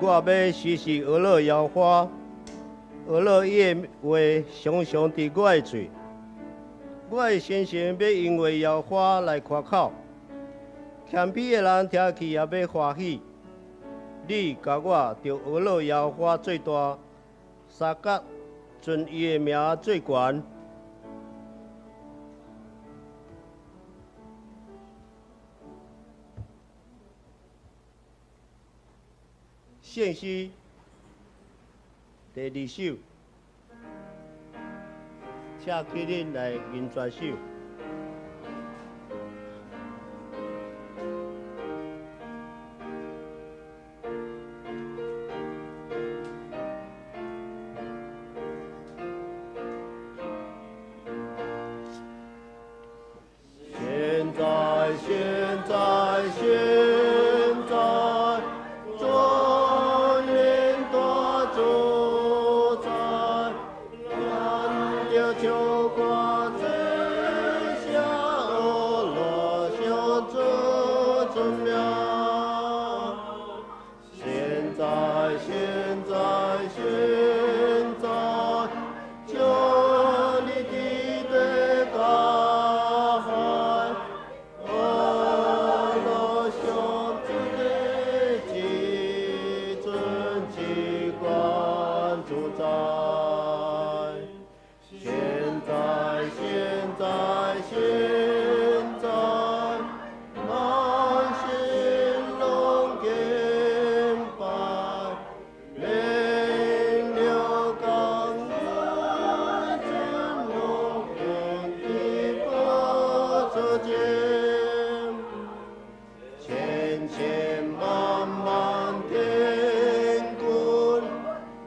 我欲時時呵咾耶和華，呵咾伊的話常常佇我的喙。我的心神欲因為耶和華來誇口，謙卑的人聽去也欲歡喜。你佮我著呵咾耶和華做大，相佮尊伊的名做懸。聖詩第二首，請起恁來吟全首。現在，現在，現在，尊榮大主宰，咱著唱歌讚謝呵咾上主尊名。現在，現在，現在，將你的地甲海，呵咾上主的至尊至高主宰。現在，現在，現在，萬心攏敬拜，免了感恩尊榮的寶座前，千千萬萬天軍，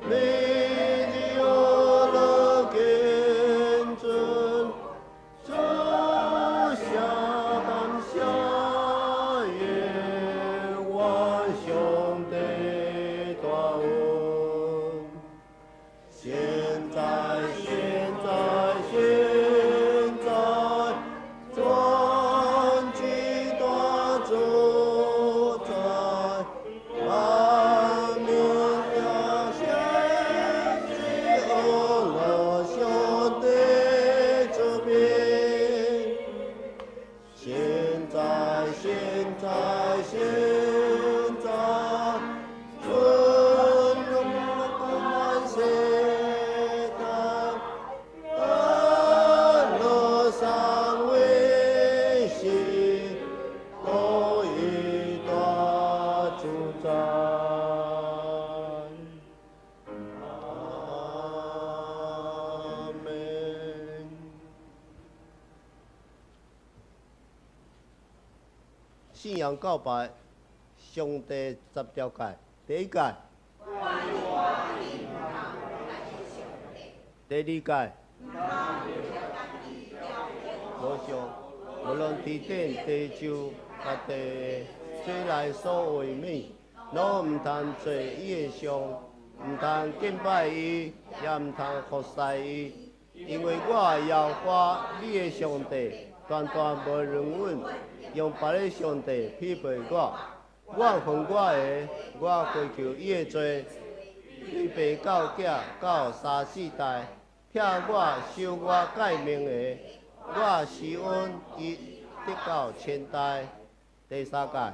每日呵咾敬尊，主下感謝耶和上帝大恩。現在，現在，現在，全知大主宰，萬民要先知呵咾上帝主柄。現在，現在，現在，尊榮萬世代，呵咾三位是獨一大主宰。阿門。信仰告白，上帝十條誡，第一誡，第二誡，無像，無論天頂地上佮地下，水內所有的物，攏毋通做伊的像，毋通敬拜伊，也毋通服侍伊，因為我耶和華你的上帝，斷斷無容忍用別个上帝匹配我。怨恨我的，我追究伊的罪，對爸到囝到三四代。疼我守我誡命的，我施恩伊直到千代。第三誡，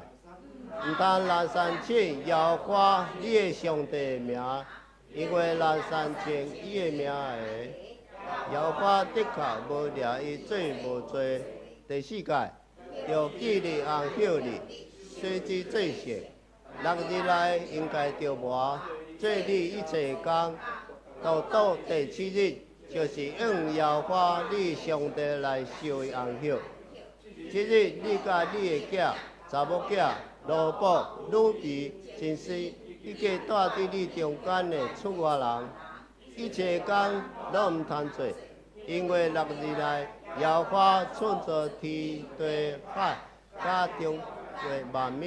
毋通濫宣稱耶和華你的上帝的名，因為濫宣稱伊的名的，耶和華的確無掠伊做無罪。第四誡，著紀念紅孝日，洗之做聖。六日內應該著磨，做你一切工。到第七日，就是向耶和華你上帝來受的紅孝。這日你佮你的囝、查某囝、奴僕、女婢、就是以及住佇你中間的出外人，一切工攏毋通做，因為六日內耶和華創造天地海佮中的萬物，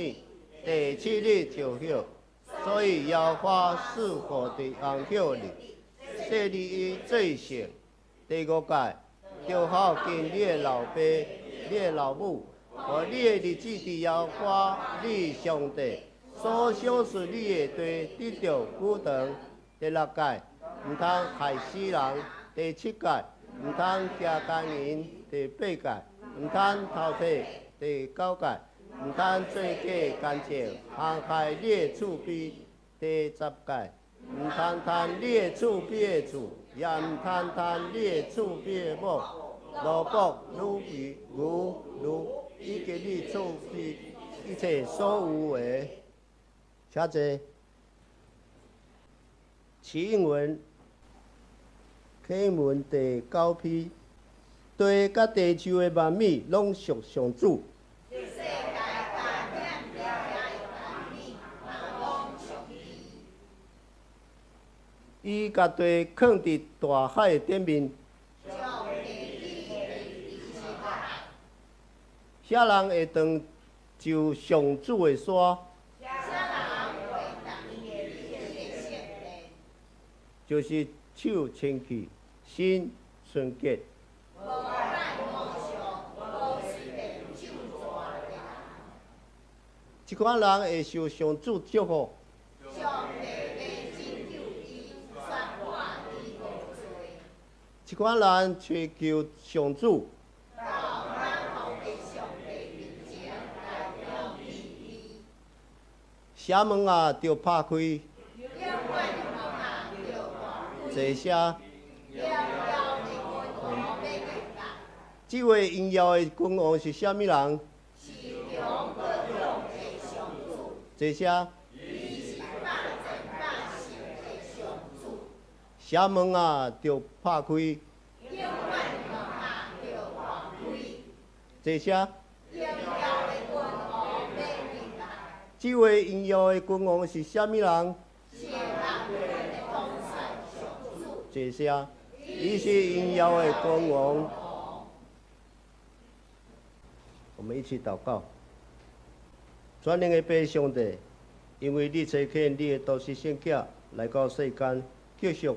第七日就歇，所以耶和華賜福佇紅孝日，設立伊做聖。第五誡，著孝敬你的老爸、你的老母，予你的日子佇耶和華你上帝所賞賜你的地得著久長。第六誡，毋通害死人。第七誡，毋通行姦淫。第八誡，毋通偷提。第九誡，毋通做假見證，陷害你的厝邊。第十誡，毋通貪你的厝邊的厝，也毋通貪你的厝邊的某、奴僕、女婢、牛、驢，以及你厝邊一切所有的。請坐。啟應文，啟應文第九篇，地佮地上的萬物攏屬上主。世界佮踮遐的萬物嘛攏屬伊。伊共地囥佇大海的頂面。將地基立佇深海。啥人會當上上主的山？啥人會當入伊的聖殿？就是手清氣、心純潔。無拜偶像，無隨便咒詛的人。這款人會受上主祝福。上帝欲拯救伊，宣判伊無罪。這款人尋求上主。到雅各的上帝面前來躲避伊。邪門仔，著拍開。永遠的門仔，著大開。坐下。榮耀的君王欲入來。這位榮耀的君王是啥物人？是強閣勇的上主。坐下。伊是百戰百勝的上主。邪門仔，著拍開。永遠的門仔，著大開。坐下。榮耀的君王欲入來。這位榮耀的君王是啥物人？是萬軍的統帥上主。坐下。伊是榮耀的君王。我們一起禱告。全能的父上帝，因為你差遣你的獨生聖子來到世間，救贖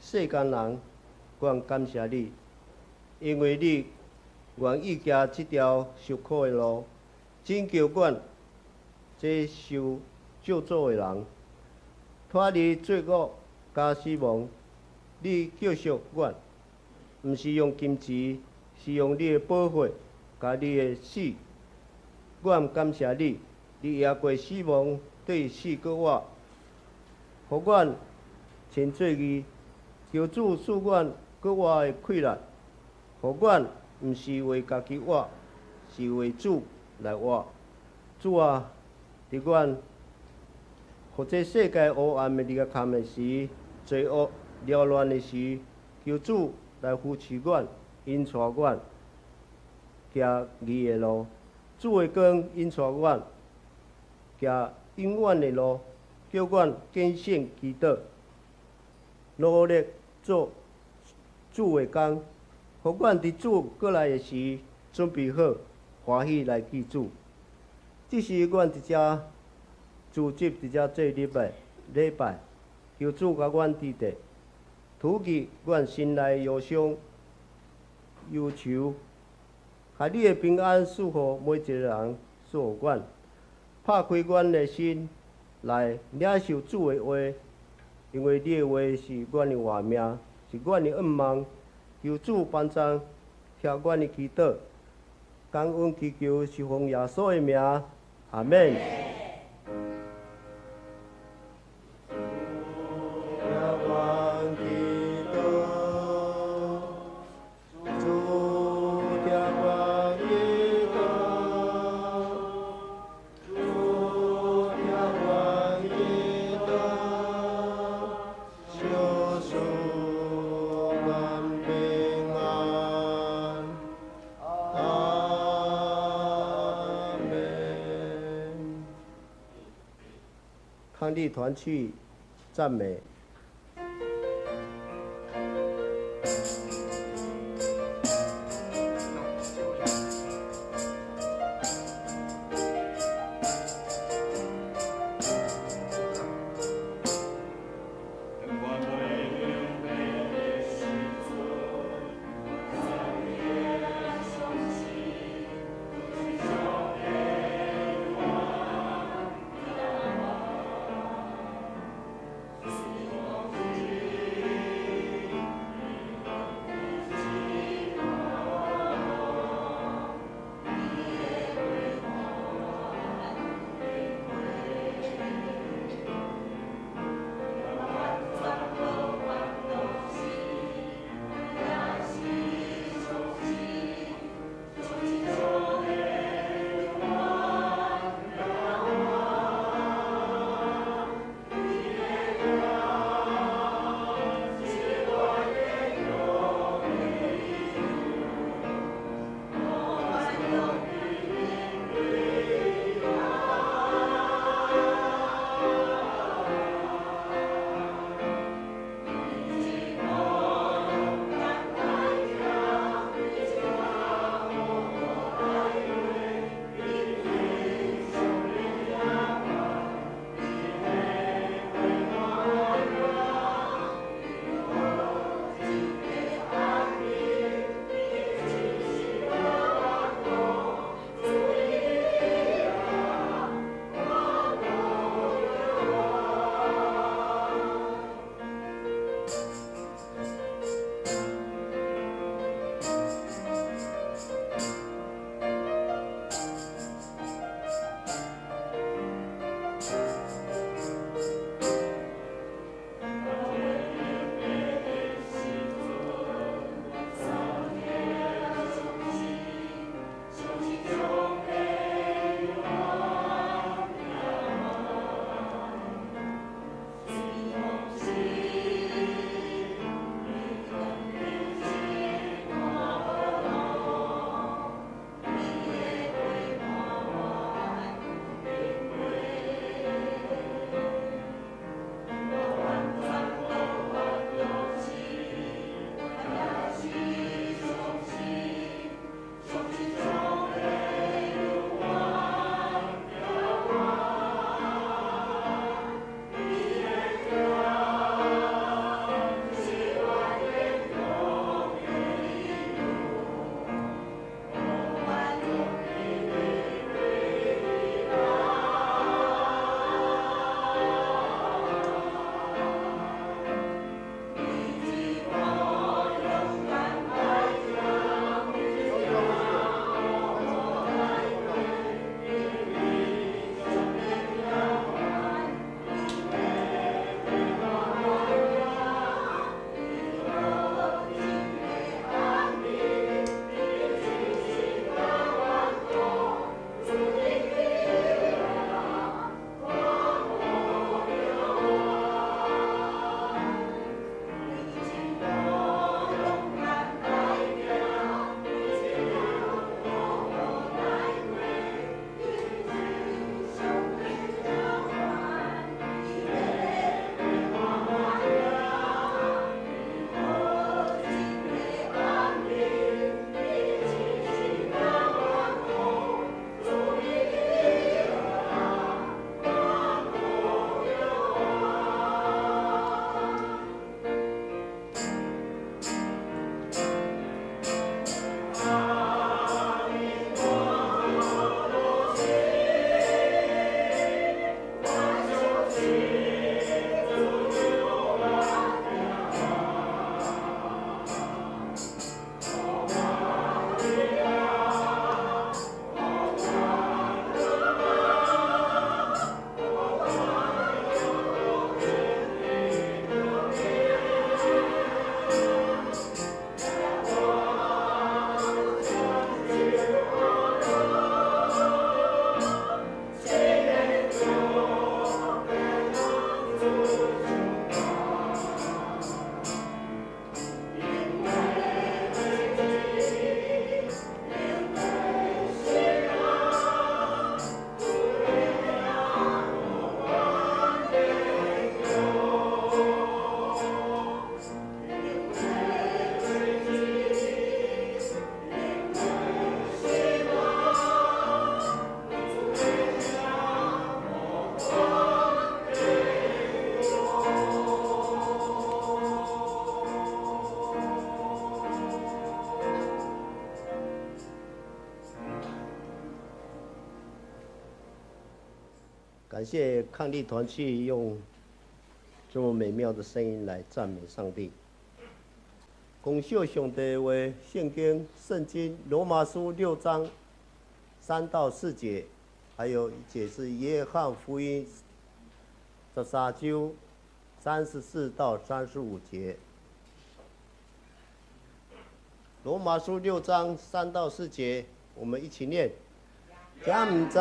世間人，阮感謝你，因為你願意行這條受苦的路，拯救阮這受咒詛的人，脫離罪惡佮死亡。你救贖阮，毋是用金錢，是用你的寶血佮你的死。阮感謝你，你贏過死亡，對死閣活，予阮稱做義。求主賜阮閣活的氣力，予阮毋是為家己活，是為主來活。主啊，佇阮予這世界黑暗的日坎的時，罪惡繚亂的時，求主來扶持阮，引帶阮行義的路。主的光引帶阮行永遠的路，叫阮堅信基督，努力做主的工，予阮佇主閣來的時準備好，歡喜來見主。這是阮佇遮組織佇遮做禮拜，禮拜，求主共阮佇咧，除去阮心內憂傷、憂愁，共你的平安賜予每一個人，賜予阮，拍開阮的心來領受主的話，因為你的話是阮的活命，是阮的盼望。求主幫助，聽阮的祈禱，感恩祈求是奉耶穌的名，阿們。聽阮祈禱，主聽阮祈禱，主聽阮祈禱，求賜阮平安，阿們。伉儷團契讚美。當阮感謝伉儷團契用這麼美妙的聲音來讚美上帝。感謝上帝話，聖經聖經羅馬書6章3到4節，還有一節是約翰福音13章34到35節。羅馬書六章三到四節，我們一起念。才毋知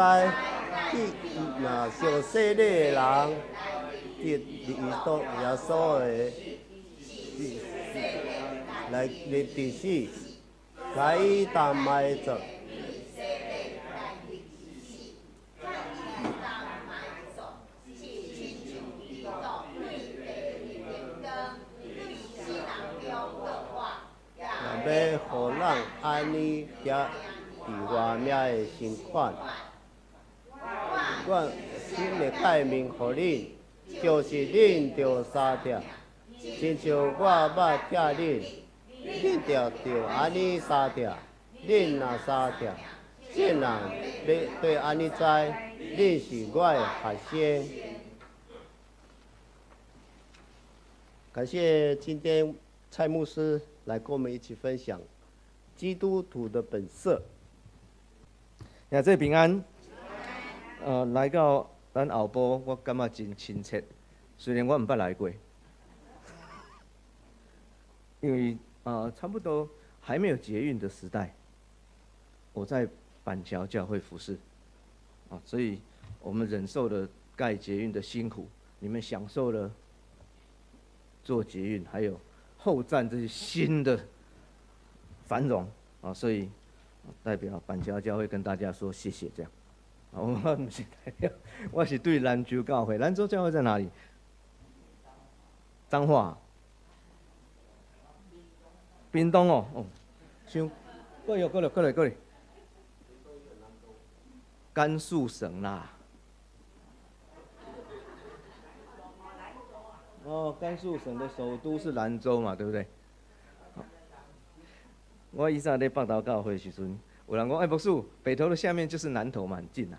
去若受洗禮的人，得基督耶穌的，來入佇死，共伊同埋葬。若欲予人按呢行佇我名的成款，我新的誡命予恁，就是恁著相疼，親像我捌疼恁，恁著著按呢相疼。恁若相疼，眾人欲對按呢知，恁是我的學生。感謝今天蔡牧師來跟我們一起分享基督徒的本色。兄弟平安。來到咱後埔，我感覺真親切。雖然我毋捌來過，因為差不多還沒有捷運的時代，我在板橋教會服侍，啊，所以我們忍受了蓋捷運的辛苦，你們享受了坐捷運，還有後站這些新的繁榮啊，所以代表板橋教會跟大家說謝謝，這樣。我毋是代表，我是對蘭州教會。蘭州教會在哪裡？彰化。屏東哦，哦，想過來過來過來過來。甘肅省啦。哦，甘肅省的首都是蘭州嘛，對不對？我以前佇北投教會時陣，有人講，哎，牧師，北投的下面就是南投嘛，很近啊。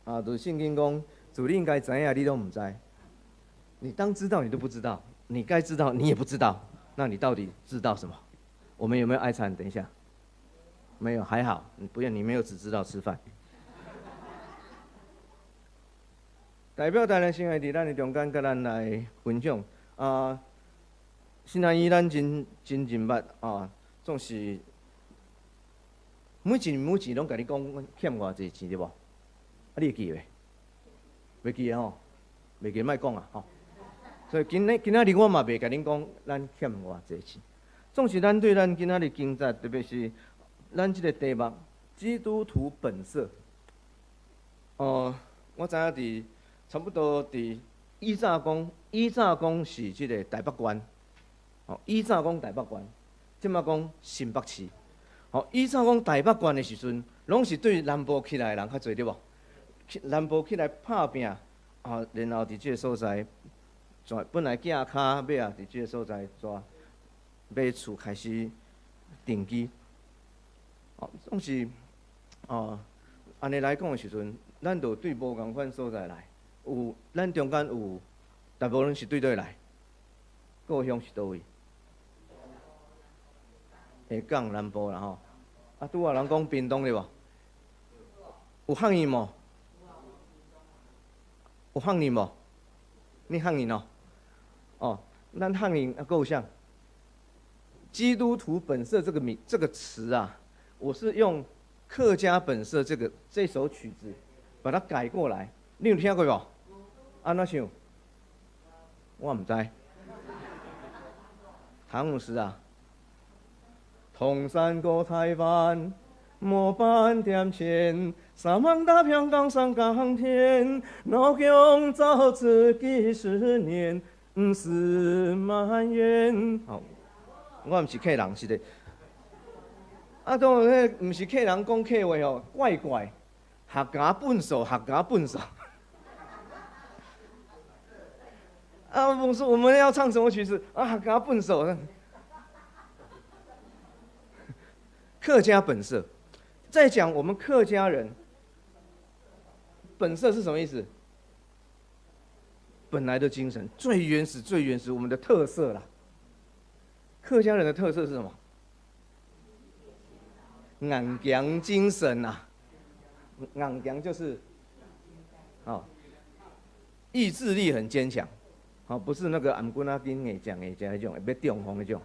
啊，就是聖經講，自你應該知影，你攏毋知。你當知道，你都不知道；你該知道，你也不知道。那你到底知道什麼？我們有沒有愛餐？等一下，沒有，還好，你不用，你沒有只知道吃飯。代表台南親愛佇咱的中間，佮咱來分享啊。新阿姨，咱真真認捌啊，總是每一年每一年攏共你講欠偌濟錢對無？啊，你會記袂？袂記得吼，袂記莫講啊吼。所以今日今仔日我嘛袂共恁講，咱欠偌濟錢。總是咱對咱今仔日經濟，特別是咱這個題目《基督徒本色》。哦，我知影佇差不多佇以早講，以早講是這個台北縣。哦，以早講台北縣，這馬講新北市。哦，以早講台北縣的時陣，攏是對南部起來的人較濟對無？南部起來拍拚，啊，然後佇這個所在，本來寄跤尾仔佇這個所在，煞買厝開始定居。哦，總是，哦，按呢來講的時陣，咱就對無仝款所在來，有咱中間有大部分是對佗來？故鄉是佗位？下港南部啦吼，啊，拄仔人講屏東對無？有客人無？有客人無？你客人哦？哦，咱客人啊，閣有啥？基督徒本色這個名這個詞啊，我是用客家本色這個這首曲子把它改過來，你有聽過無？按怎唱？我毋知。唐牧師啊，銅山過台灣，無半點錢，三萬大票當上港天，老共走資幾十年，毋是埋怨。好，我毋是客人，是的。啊，當然，彼毋是客人講客話哦，怪怪，客家本色，客家本色。啊，我說我們要唱什麼曲子？啊，客家本色。客家本色，在講我們客家人，本色是什麼意思？本來的精神，最原始、最原始，我們的特色啦。客家人的特色是什麼？硬強精神吶，硬強就是，哦，意志力很堅強，哦，不是那個頷頸仔緊硬食硬食彼種，欲中風彼種。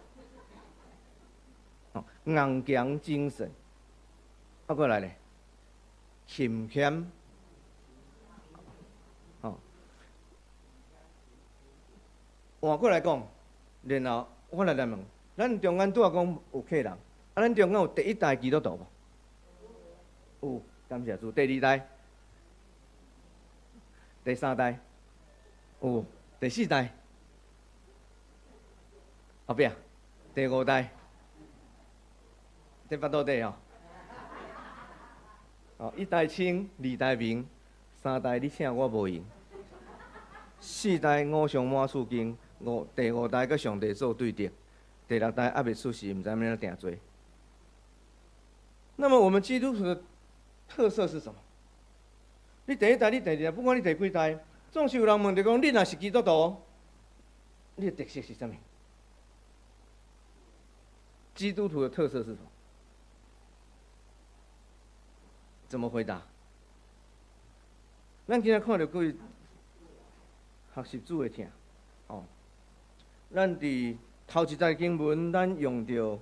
哦，硬強精神，啊，過來咧，勤儉，哦，換過來講，然後我來來問，咱中間拄仔講有客人，啊，咱中間有第一代基督徒無？有，感謝主。第二代、第三代，有，第四代，後壁，第五代，這腹肚底哦。哦，一代清，二代明，三代你請我無閒，四代偶像滿厝間，第五代佮上帝做對敵，第六代猶未出世，毋知欲按怎定罪。那麼我們基督徒的特色是什麼？你第一代，你第二代，不管你第幾代，總是有人問著講，你若是基督徒，你的特色是啥物？基督徒的特色是什麼？怎麼回答？咱今仔看著各位學習主的疼，哦，咱佇頭一節經文，咱用著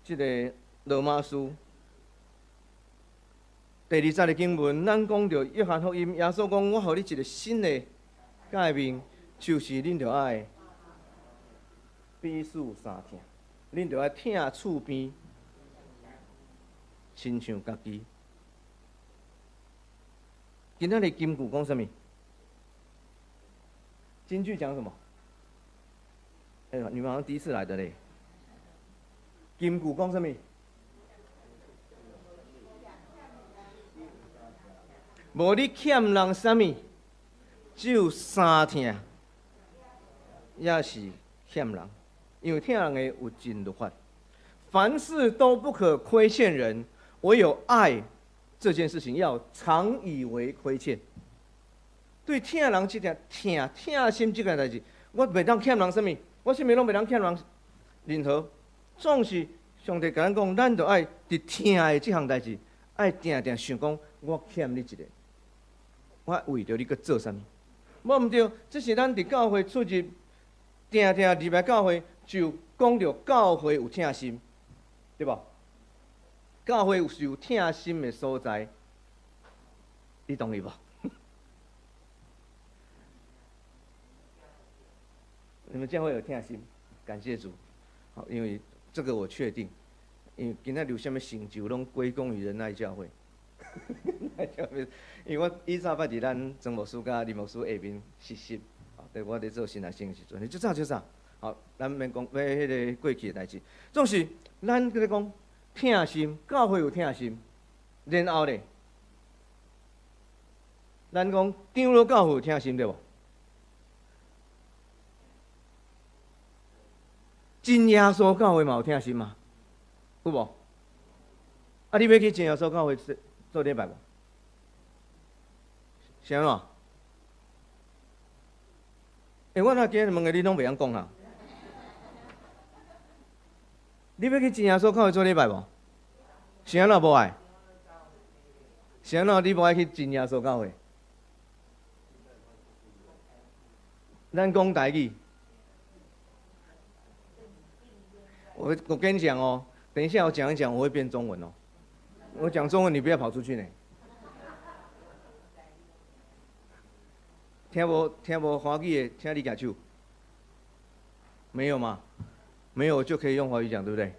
這个羅馬書；第二節的經文，咱講著約翰福音，耶穌講：我予你一个新的誡命，就是恁著愛彼此相疼，恁著愛疼厝邊，親像家己。今仔日金句講啥物？金句講什麼？哎呦，你們好像第一次來的嘞。金句講啥物？無你欠人啥物，只有三疼，也是欠人，因為疼人的有盡律法。凡事都不可虧欠人，唯有愛這件事情要常以為虧欠。對疼人這件疼疼心這件代誌，我袂當欠人啥物，我啥物攏袂當欠人任何。總是上帝共咱講，咱著愛佇疼的這項代誌，愛定定想講，我欠你一个，我為著你閣做啥物？無毋對，這是咱佇教會出入，定定入來教會就講著教會有疼心，對無？教會是有疼心的所在，你同意無？你們教會有疼心，感謝主。好，因為這個我確定，因為今仔日有啥物成就，攏歸功於仁愛教會。仁愛教會，因為我以早捌佇咱曾牧師佮林牧師下面實習，對，我佇做新來生的時陣，足早足早。好，咱免講欲彼個過去的代誌，總是咱閣咧講疼心，教會有疼心，然後咧，咱講長老教會有疼心對無？真耶穌教會嘛有疼心嘛？有無？啊，你欲去真耶穌教會做做禮拜無？是按怎？欸，我若今日問的你攏袂曉講啊？你欲去真耶穌教會做禮拜無？是按怎無愛？是按怎你無愛去真耶穌教會？咱講台語。我跟你講哦，等一下我講一講，我會變中文哦。我講中文，你不要跑出去呢。聽無聽無華語的，請你舉手。沒有嗎？沒有就可以用華語講，對不對？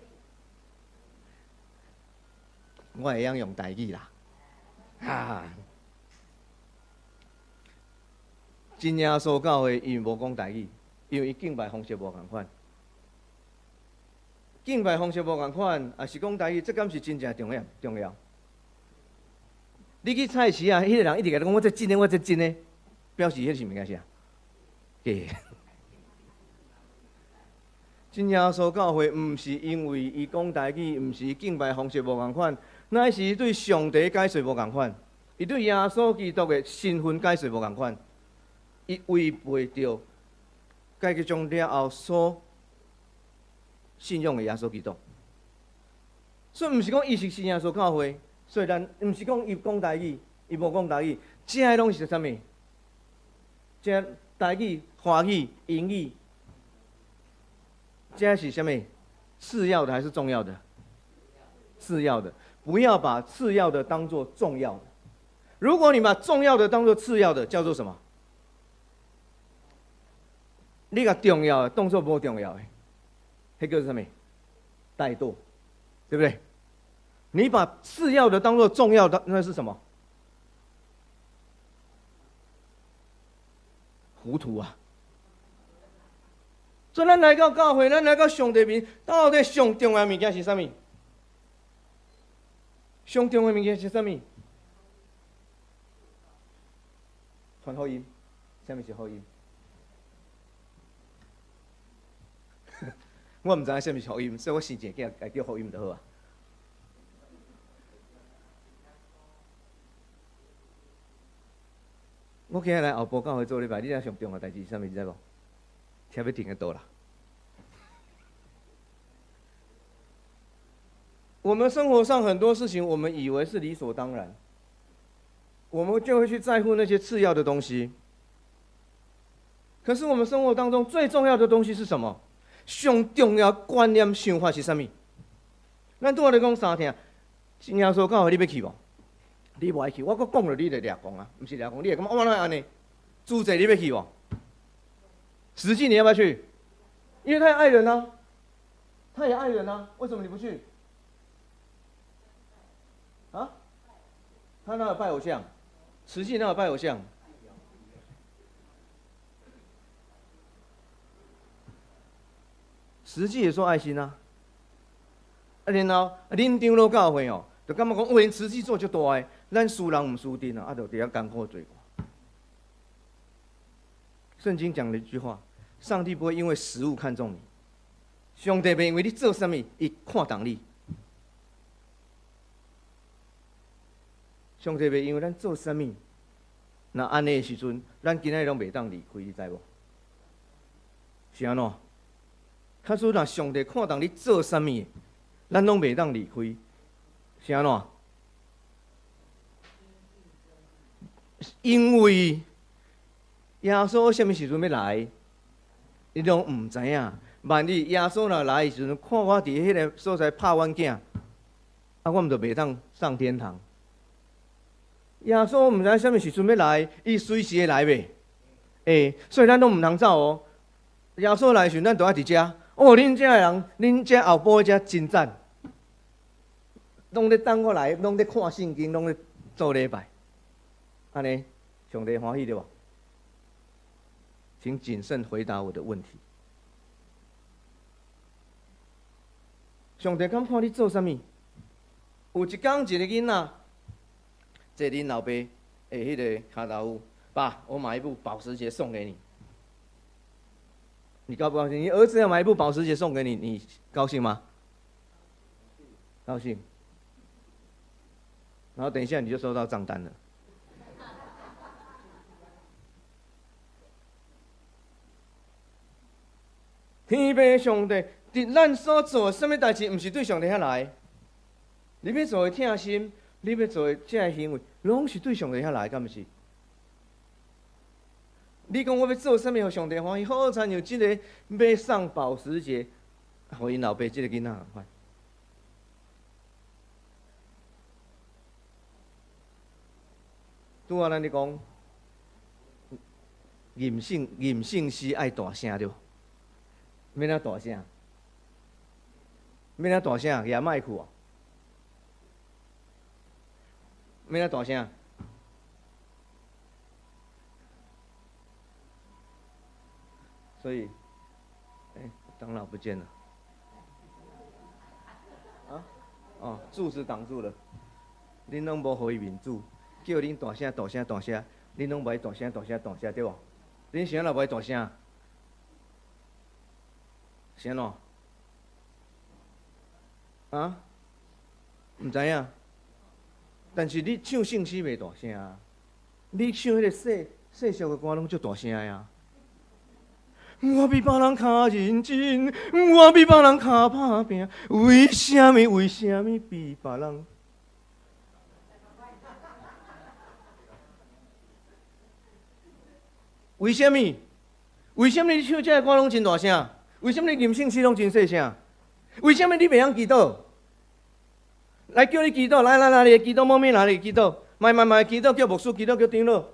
我會曉用台語啦。哈。真耶穌教會伊無講台語，因為伊敬拜方式無仝款。敬拜方式無仝款，也是講台語，這敢是真正重要重要。你去菜市啊，彼個人一直共你講，我這真的，我這真的，表示彼是物件啥？假。真耶穌教會毋是因為伊講台語，毋是敬拜方式無仝款，乃是對上帝解說無仝款。伊對耶穌基督的身份解釋無仝款，伊違背著改革宗了後所信仰的耶穌基督。所以毋是講伊是信耶穌教會，所以咱毋是講伊講台語，伊無講台語，這攏是啥物？這台語、華語、英語，這是啥物？次要的還是重要的？次要的，不要把次要的當做重要的。如果你把重要的當做次要的，叫做什麼？你共重要的當做無重要的，彼叫做啥物？怠惰，對不對？你把次要的當做重要的，那是什麼？糊塗啊！所以咱來到教會，咱來到上帝面，到底上重要的物件是啥物？上重要的物件是啥物？傳福音，啥物是福音？我毋知影啥物是福音，所以我生一个囝，共叫福音就好啊。我今日來後埔教會做禮拜，你知上重要代誌是啥物？你知無？車欲停佇佗啦。我們生活上很多事情，我們以為是理所當然，我們就會去在乎那些次要的東西。可是我們生活當中最重要的東西是什麼？上重要觀念想法是啥物？咱拄仔咧講三聽，真耶穌教會你欲去無？你無愛去，我閣講了，你就掠狂啊！毋是掠狂，你會感覺我哪會按呢？主祭你欲去無？實際你要不要去？因為他也愛人啊，他也愛人啊，為什麼你不去？啊？他哪有拜偶像？慈濟哪有拜偶像？實際也說愛心啊。啊，然後恁長老教會哦，就感覺講，為慈濟做足大的，咱輸人毋輸陣啊，啊，就佇遐艱苦做。聖經講了一句話：上帝不會因為食物看重你，上帝袂因為你做啥物，伊看重你。上帝袂因為咱做啥物，若按呢的時陣，咱今仔日攏袂當離開，你知無？是按怎？假使若上帝看重你做啥物，咱攏袂當離開，是按怎？因為耶穌啥物時陣欲來，你攏毋知影。萬一耶穌若來的時陣，看我佇彼个所在拍阮囝，啊，我毋就袂當上天堂。耶穌毋知啥物時陣欲來，伊隨時會來袂？會，所以咱攏毋通走哦。耶穌來的時陣，咱就愛佇遮。哦，恁遮的人，恁遮後埔遮真讚，攏咧等我來，攏咧看聖經，攏咧做禮拜，按呢，上帝歡喜對無？請謹慎回答我的問題。上帝敢看你做啥物？有一工，一个囡仔坐恁老爸的彼个跤頭趺，爸，我買一部保時捷送給你，你高不高興？你兒子要買一部保時捷送給你，你高興嗎？高興。然後等一下你就收到賬單了。天父上帝，佇咱所做的啥物代誌，毋是對上帝遐來。你欲做的疼心，你欲做的這个行為，攏是對上帝遐來，敢毋是？你講我欲做啥物，予上帝歡喜？好親像這个欲送保時捷，予𪜶老爸這个囡仔仝款。拄仔咱咧講，吟聖吟聖詩愛大聲對無？欲按怎大聲？欲按怎大聲？舉麥克哦。欲按怎大聲？所以，欸，長老不見了。啊？哦，柱子擋住了。恁攏無予伊面子，叫恁大聲大聲大聲，恁攏無愛大聲大聲大聲，對無？恁是按怎無愛大聲？是按怎？啊？毋知影。但是你唱聖詩袂大聲啊，你唱彼個世世俗的歌攏足大聲啊。我比別人較認真，我比別人較拍拚，為啥物？為啥物比別人？為啥物？為啥物你唱這个歌攏真大聲？為啥物你吟聖詩攏真細聲？為啥物你袂曉祈禱？來叫你祈禱，來來來，你祈禱，某咪來你祈禱，莫莫莫祈禱，叫牧師祈禱，叫長老。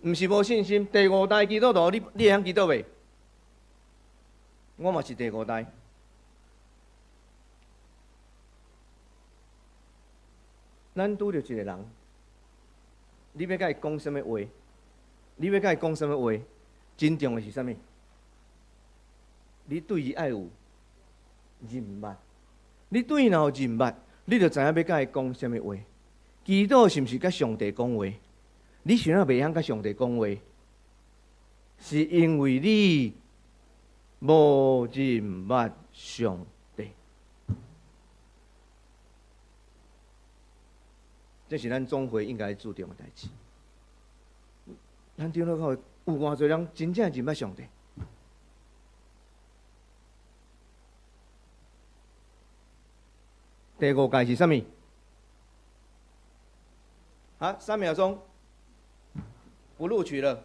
毋是無信心，第五代基督徒，你會曉祈禱袂？我嘛是第五代。咱拄著一個人，你欲共伊講啥物話？你欲共伊講啥物話？真重要是啥物？你對伊愛有認捌，你對伊若有認捌，你就知影欲共伊講啥物話。祈禱是毋是共上帝講話？你想欲袂曉共上帝講話，是因為你無認捌上帝。這是咱總會應該注重的代誌。咱長老教會有偌濟人真正認捌上帝？第五誡是啥物？啊，3秒鐘。不錄取了。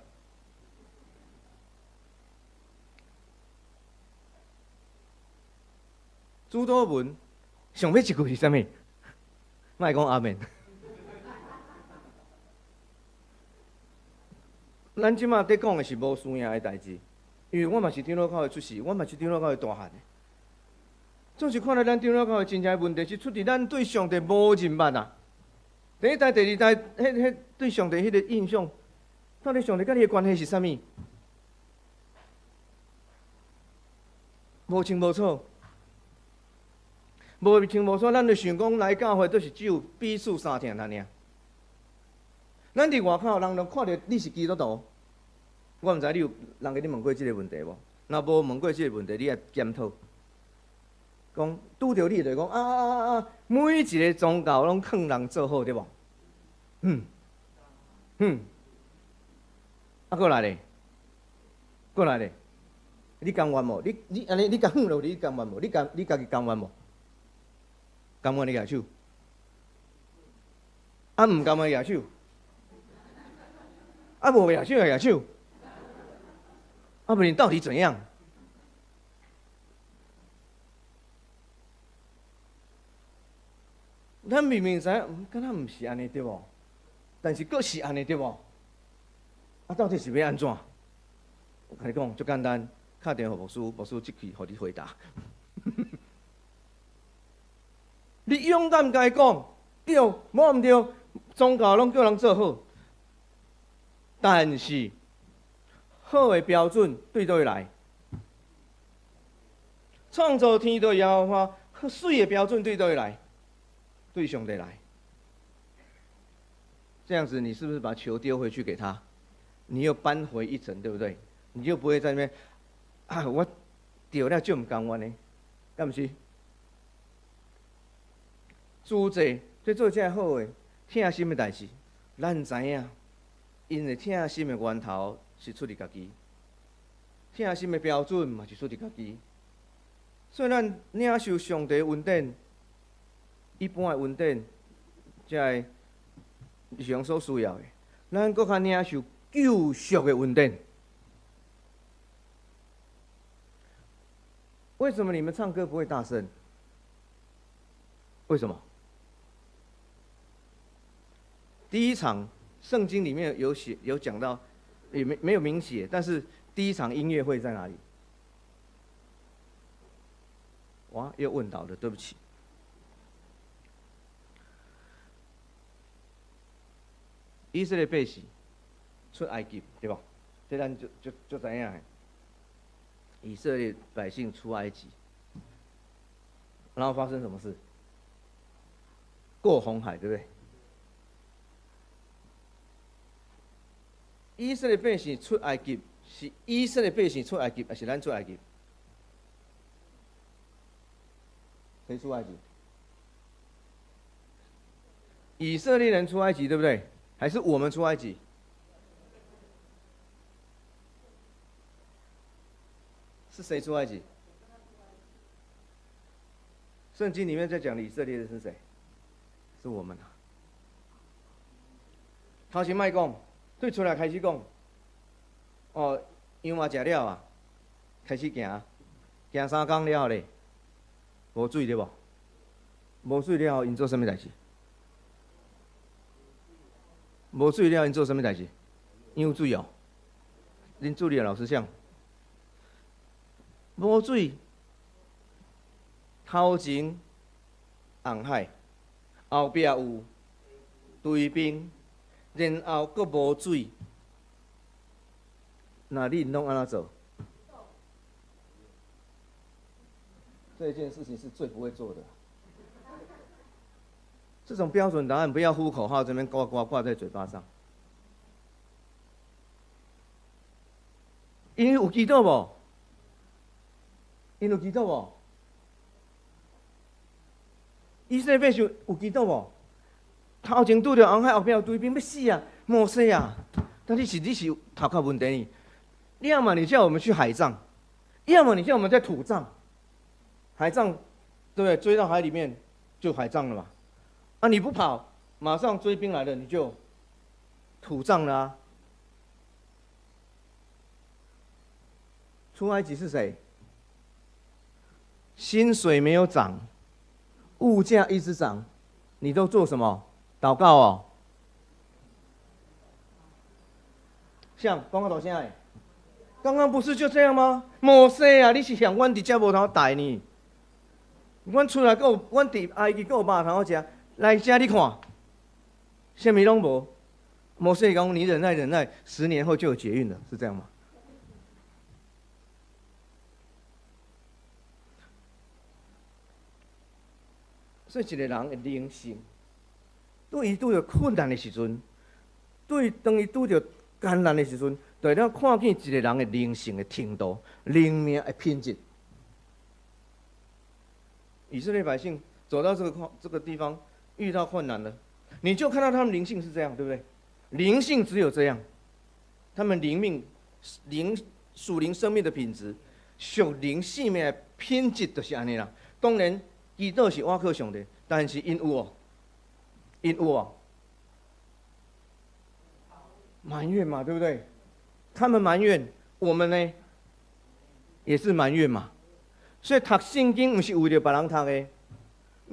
主禱文上尾一句是啥物？莫講阿們。咱這馬佇講的是無輸贏的代誌，因為我嘛是長老教會出世，我嘛是長老教會大漢的。總是看來咱長老教會真正的問題是出佇咱對上帝無認捌啊。第一代、第二代，彼彼對上帝彼个印象。到底上帝佮你的關係是啥物？無清無楚，無清無楚，咱就想講來教會都是只有彼此相疼爾。咱佇外口，人攏看著你是基督徒，我毋知你有人共你問過這个問題無？若無問過這个問題，你愛檢討。講拄著你就講啊啊啊啊！每一个宗教攏勸人做好，對無？嗯嗯。啊，閣來咧，閣來咧，你甘願無？你你按呢，你共放落去，你甘願無？你甘你家己甘願無？甘願你舉手。啊，毋甘願舉手。啊，無舉手就舉手。啊，不然到底怎樣？咱明明知影，敢若毋是按呢對無？但是閣是按呢對無？啊，到底是欲按怎？我共你講，足簡單，敲電話予牧師，牧師即刻予你回答。你勇敢共伊講，對，無毋對，宗教攏叫人做好，但是好的標準對佗位來？創造天地耶和華，媠的標準對佗位來？對上帝來。這樣子，你是不是把球丟回去給他？你又扳回一城，對不對？你就不會在那邊啊！我丟了就毋甘願的，敢毋是？主這這做這好的疼心的代誌，咱知影，𪜶的疼心的源頭是出佇家己，疼心的標準嘛是出佇家己。所以咱領受上帝恩典，一般的恩典，這个日常所需要的，咱閣較領受救贖的恩典。為什麼你們唱歌不會大聲？為什麼？第一場聖經裡面有寫有講到，也沒有明寫，但是第一場音樂會在哪裡？哇，又問倒了，對不起。以色列百姓出埃及，對吧？這咱就就就知影的。以色列百姓出埃及，然後發生什麼事？過紅海，對不對？以色列百姓出埃及，是以色列百姓出埃及，還是咱出埃及？誰出埃及？以色列人出埃及，對不對？還是我們出埃及？是誰出埃及？聖經裡面在講以色列人是誰？是我們啊。頭先莫講，對出來開始講，哦，羊仔食了啊，開始行，行3工了後咧，無水對無？無水了後，𪜶做啥物代誌？無水了，𪜶做啥物代誌？飲水哦。恁助理老師講，無水，頭前紅海，後壁有追兵，然後閣無水，那恁攏按怎做？這件事情是最不會做的。這種標準答案，不要呼口號，這邊掛掛掛在嘴巴上。𪜶有祈禱無？𪜶有祈禱無？以色列百姓有祈禱無？頭前拄著紅海，後壁有追兵，欲死啊！摩西啊！但你是頭殼問題呢？要麼你叫我們去海葬，要麼你叫我們在土葬。海葬，對不對？追到海裡面就海葬了嘛。啊！你不跑，馬上追兵來了，你就土葬了啊！出埃及是誰？薪水沒有漲，物價一直漲，你都做什麼？禱告哦。像講較大聲的，剛剛不是就這樣嗎？摩西啊，你是嫌阮佇遮無通帶呢？阮出來閣有，阮佇埃及閣有肉通好食。來遮你看，啥物攏無。摩西講：你忍耐忍耐，10年後就有捷運了，是這樣嗎？所以一個人的靈性，對伊拄著困難的時陣，對當伊拄著艱難的時陣，就會當看見一個人的靈性的程度、靈命的品質。以色列百姓走到這個地方，遇到困難了，你就看到他們靈性是這樣，對不對？靈性只有這樣，他們靈命、靈屬靈生命的品質，屬靈生命的品質就是按呢啦。當然，祈禱是倚靠上帝，但是𪜶有哦，𪜶有哦，埋怨嘛，對不對？他們埋怨，我們呢，也是埋怨嘛。所以讀聖經毋是為著別人讀的，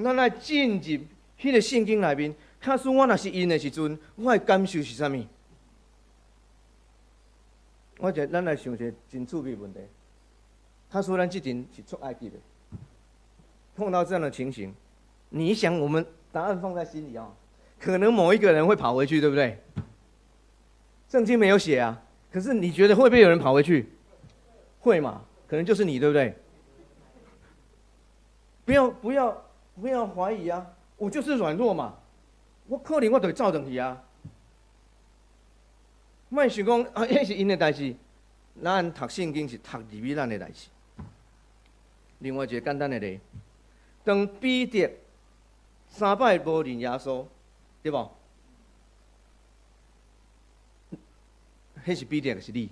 咱愛進入彼個聖經內面。假使我若是𪜶的時陣，我的感受是啥物？我就咱來想一個真趣味問題。假使咱這陣是出埃及的，碰到這樣的情形，你想我們答案放在心裡哦，可能某一個人會跑回去，對不對？聖經沒有寫啊，可是你覺得會不會有人跑回去？會嘛？可能就是你，對不對？不要不要不要懷疑啊！我就是軟弱嘛，我可能我就會走轉去啊。莫想講啊，彼是𪜶的代誌，咱讀聖經是讀入去咱的代誌。另外一個簡單的例，當彼得三擺無認耶穌，對無？彼是彼得，抑是你？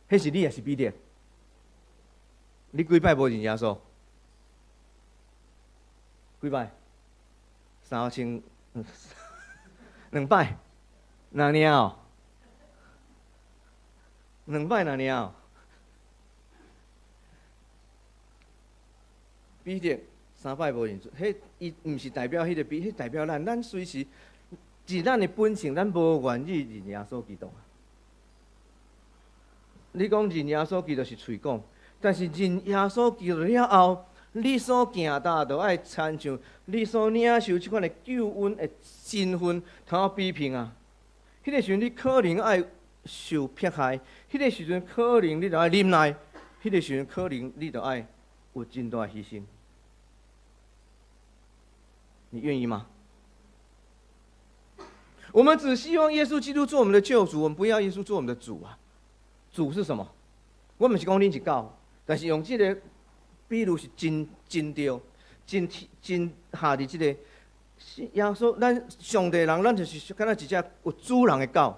彼是你，抑是彼得？你幾擺無認耶穌？幾擺？三千兩擺，那爾哦？兩擺那爾哦？彼得三擺無認主，彼伊毋是代表彼個彼，彼代表咱，咱隨時佇咱的本性，咱無願意認耶穌基督啊。你講認耶穌基督是喙講，但是認耶穌基督了後，你所行踏就愛親像你所領受這款的救恩的身份，通好比拼啊。彼個時陣你可能愛受迫害，彼個時陣可能你就愛忍耐，彼個時陣可能你就愛有真大犧牲。你願意嗎？我們只希望耶穌基督做我們的救主，我們不要耶穌做我們的主啊。主是什麼？我毋是講恁是狗，但是用這個比喻是真真對，真真下佇這個耶穌，咱上帝人，咱就是敢若一隻有主人的狗，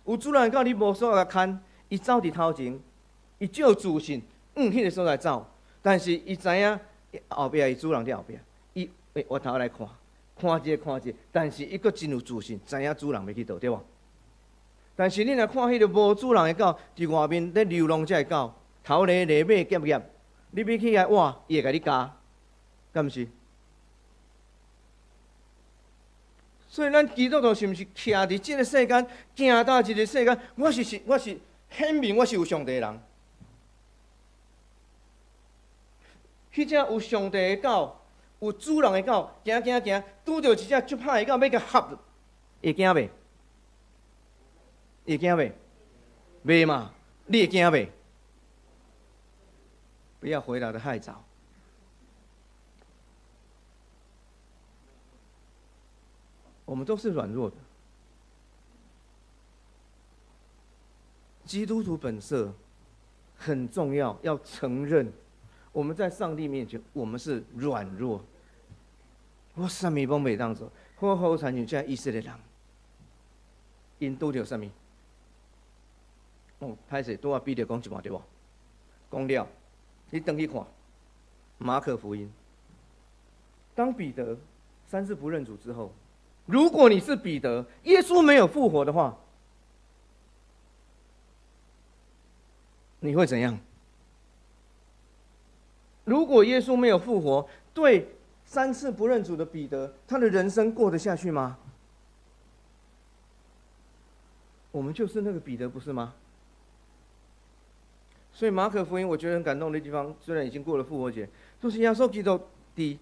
有主人的狗，你無所共牽，伊走佇頭前，伊就有自信，往彼个所在走。但是伊知影後壁伊主人佇後壁，伊會回頭來看，看一下看一下，但是伊閣真有自信，知影主人欲去佗，對無？但是你若看彼个無主人的狗，佇外面咧流浪這个狗，頭咧咧尾夾夾，你欲去共倚，伊會共你咬，敢毋是？所以咱基督徒是毋是徛佇這个世間，行到這个世間，我是顯明我是有上帝的人。彼隻有上帝的狗，有主人的狗，行行行，拄著一隻足歹的狗，欲共合，會驚袂？會驚袂？袂嘛？你會驚袂？不要回答得太早。我們都是軟弱的。基督徒本色很重要，要承認我們在上帝面前，我們是軟弱。我啥物攏袂當做，好好親像這以色列人，𪜶拄著啥物？哦，歹勢，拄仔彼得講一半對無？講了，你轉去看馬可福音。當彼得三次不認主之後，如果你是彼得，耶穌沒有復活的話，你會怎樣？如果耶穌沒有復活，對三次不認主的彼得，他的人生過得下去嗎？我們就是那個彼得，不是嗎？所以馬可福音，我覺得很感動的地方，雖然已經過了復活節，就是耶穌基督佇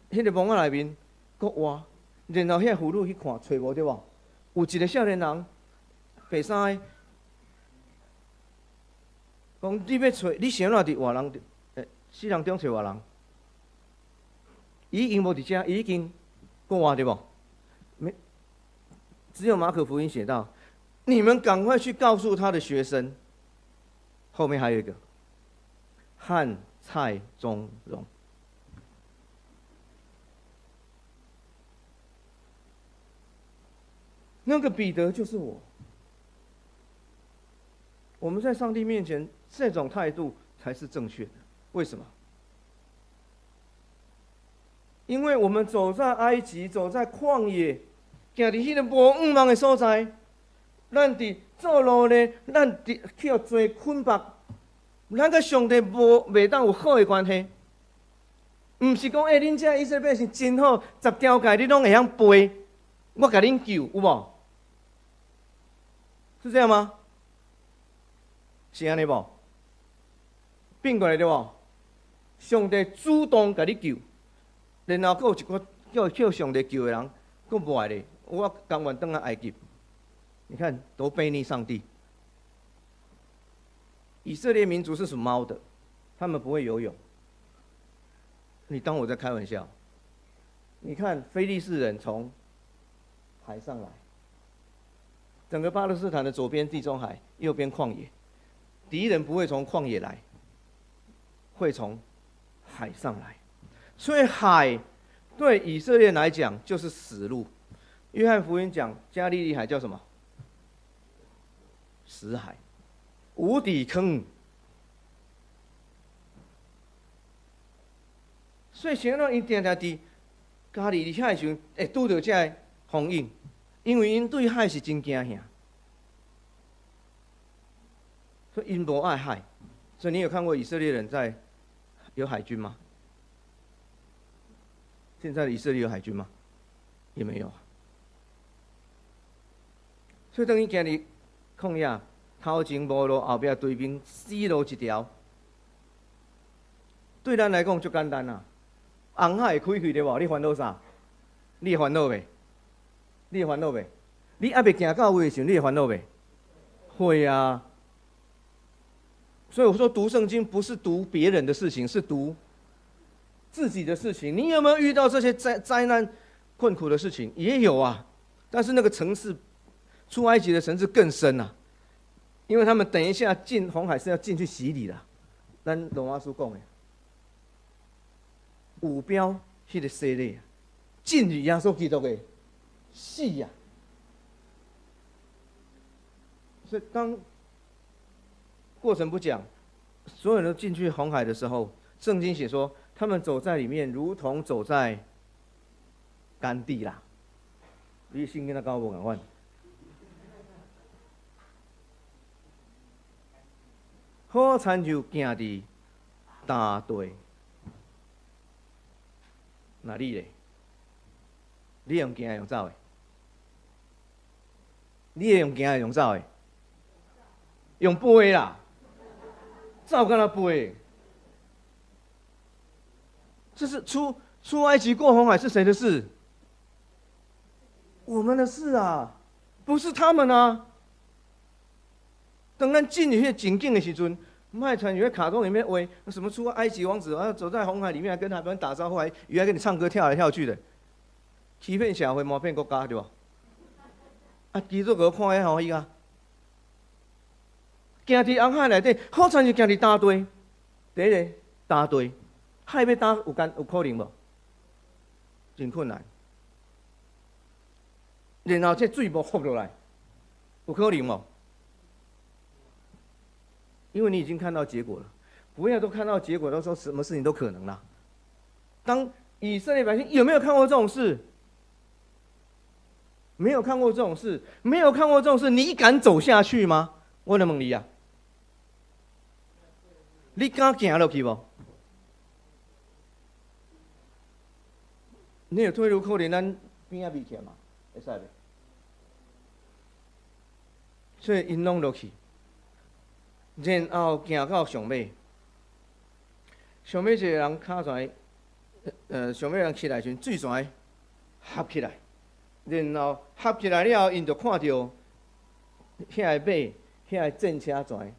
彼個墓仔內面閣活，然後彼個婦女去看，揣無對無？有一個少年人，白衫的，講你欲揣，你想怎佇活人，死人中揣活人？伊已經無佇遮，伊已經過活對無？沒，只有馬可福音寫到，你們趕快去告訴他的學生。後面還有一個和蔡宗榮，那個彼得就是我。我們在上帝面前這種態度才是正確的。為什麼？因為我們走在埃及，走在曠野，行佇彼个無向望的所在，咱佇做奴隸，咱佇去予罪捆綁，咱佮上帝無袂當有好的關係。毋是講，欸，恁這以色列百姓真好，十條誡你攏會曉背，我共恁救，有無？是這樣嗎？是按呢無？變過來對無？上帝主動共你救，然後閣有一個叫叫上帝救的人，閣無愛咧，我甘願轉來埃及。你看，都背逆上帝。以色列民族是屬貓的，他們不會游泳。你當我在開玩笑？你看，非利士人從海上來，整個巴勒斯坦的左邊地中海，右邊曠野，敵人不會從曠野來，會從海上來。所以海對以色列來講就是死路。約翰福音講加利利海叫什麼？死海，無底坑。所以啥物𪜶定定佇加利利遐的時陣，會拄著這个風湧，因為𪜶對海是真驚嚇，所以𪜶無愛海。所以你有看過以色列人在有海軍嗎？現在的以色列有海軍嗎？也沒有。所以當𪜶行佇曠野，頭前無路，後壁追兵，死路一條。對咱來講足簡單啊，紅海會開開對無？你煩惱啥？你會煩惱袂？你會煩惱袂？你猶未行到位的時陣，你會煩惱袂？會啊。所以我說讀聖經不是讀別人的事情，是讀自己的事情。你有沒有遇到這些災難、困苦的事情？也有啊，但是那個層次，出埃及的層次更深啊，因為他們等一下進紅海是要進去洗禮的。咱羅馬書講的，有標彼个洗禮，進入耶穌基督的死啊！所以當過程不講，所有人都進去紅海的時候，聖經寫說，他們走在裡面，如同走在乾地啦。你聖經跟我無仝款。好親像行佇乾地，那你咧？你用行用走的？你會用行的用走的？用飛啦，走敢若飛。這是出埃及過紅海是誰的事？我們的事啊，不是他們啊。當咱進入彼個情景的時陣，莫親像彼卡通裡面畫什麼出埃及王子，啊走在紅海裡面，還跟海邊打招呼，還魚還跟你唱歌跳來跳去的，欺騙社會，瞞騙國家，對無？啊，基督徒看會歡喜啊！行佇紅海內底，好親像行佇乾地，第一个乾地，海欲干有干有可能無？真困難。然後這水無覆落來，有可能無？因為你已經看到結果了，不要都看到結果，都說什麼事情都可能啦。當以色列百姓有沒有看過這種事？沒有看過這種事，沒有看過這種事，你敢走下去嗎？我來問你啊，你敢行落去無？你有退路可能咱邊仔比起來嘛，會使袂？所以𪜶攏落去。然後行到上尾，上尾一個人跤船，上尾人起來時，水船合起來，然後合起來了後，𪜶就看著遐个馬、遐个戰車船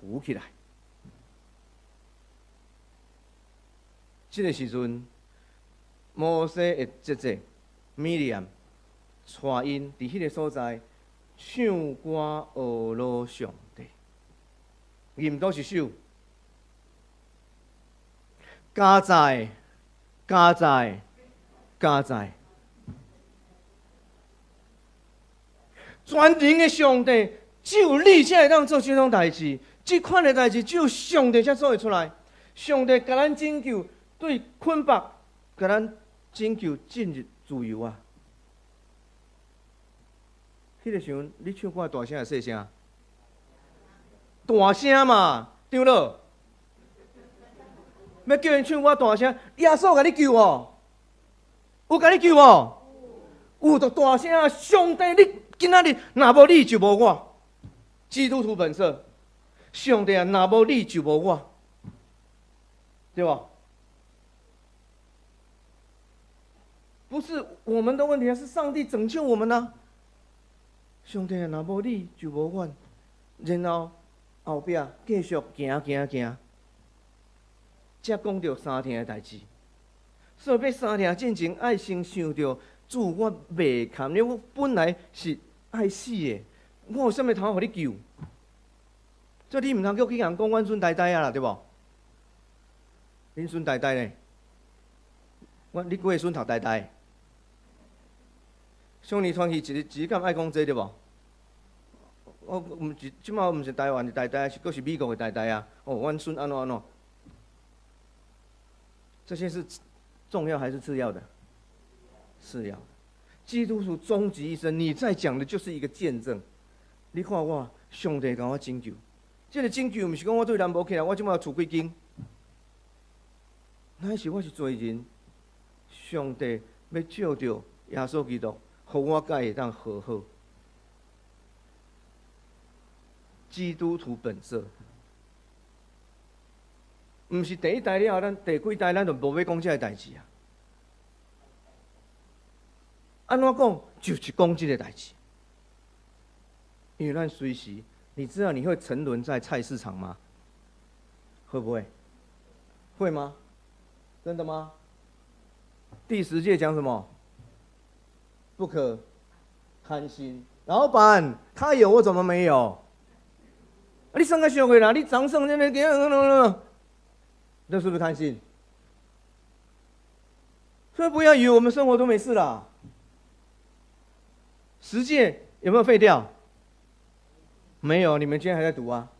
浮起來。這个時陣，摩西的姐姐米利暗帶𪜶佇彼个所在唱歌學羅上帝。吟佗一首，加載，加載，加載，全能的上帝，只有你才會當做這種代誌，這款的代誌只有上帝才做會出來。上帝共咱拯救，對捆綁，共咱拯救進入自由啊！彼个時陣，你唱歌大聲還是細聲？大聲嘛，對囉。欲叫𪜶唱歌大聲，耶穌共你救哦，有共你救哦，有就大聲啊！上帝，你今仔日若無你就無我，基督徒本色。上帝啊，若無你就無我，對吧？不是我們的問題，是上帝拯救我們啊！上帝啊，若無你就無我，然後。後壁繼續行行行，才講著三疼的代誌。所以欲相疼進前，愛先想著主，我袂堪你，我本來是愛死的，我有啥物通予你救？所以你毋通閣去共人講阮孫呆呆啊啦，對無？恁孫呆呆呢？我你幾個孫讀呆呆？上年團契一日一日敢愛講這個對無？我毋是，這擺毋是台灣的台台，是閣是美國的台台啊！哦，阮孫按怎按怎？這些是重要還是次要的？次要。基督徒終極一生，你在講的就是一個見證。你看我，上帝共我拯救，這个拯救毋是講我對南部起來，我這擺厝幾間，乃是我是罪人，上帝欲藉著耶穌基督，予我佮伊會當和好。基督徒本色，毋是第一代了後，咱第幾代咱就無欲講這个代誌啊。按怎講，就是講這个代誌。因為咱隨時，你知道你會沉淪在菜市場嗎？會不會？會嗎？真的嗎？第十誡講什麼？不可貪心。老闆，他有我怎麼沒有？你算較俗的啦，你長勝那個，那是不是貪心？所以不要以為我們生活都沒事啦。十誡有沒有廢掉？沒有，你們今天還在讀啊？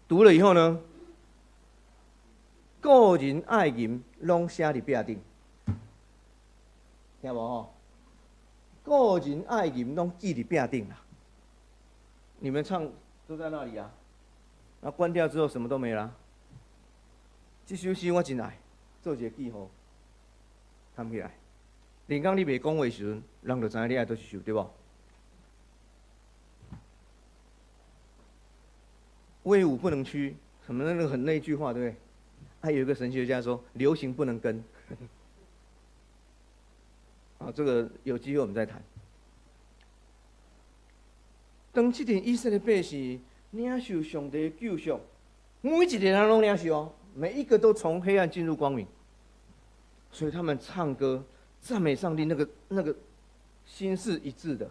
讀了以後呢？個人愛人攏寫佇壁頂，聽無吼？個人愛人攏記佇壁頂啦。你們唱都在那裡啊？那關掉之後什麼都沒了。這首詩我真愛，做一個記號，藏起來。連講你袂講話時陣，人就知影你愛佗一首，對無？威武不能屈，什麼那個很那句話，對不對？還有一個神學家說：“流行不能跟。”啊，這個有機會我們再談。當這陣以色列百姓領受上帝的救贖，每一個人攏領受哦，每一個都從黑暗進入光明，所以他們唱歌讚美上帝，那個心是一致的，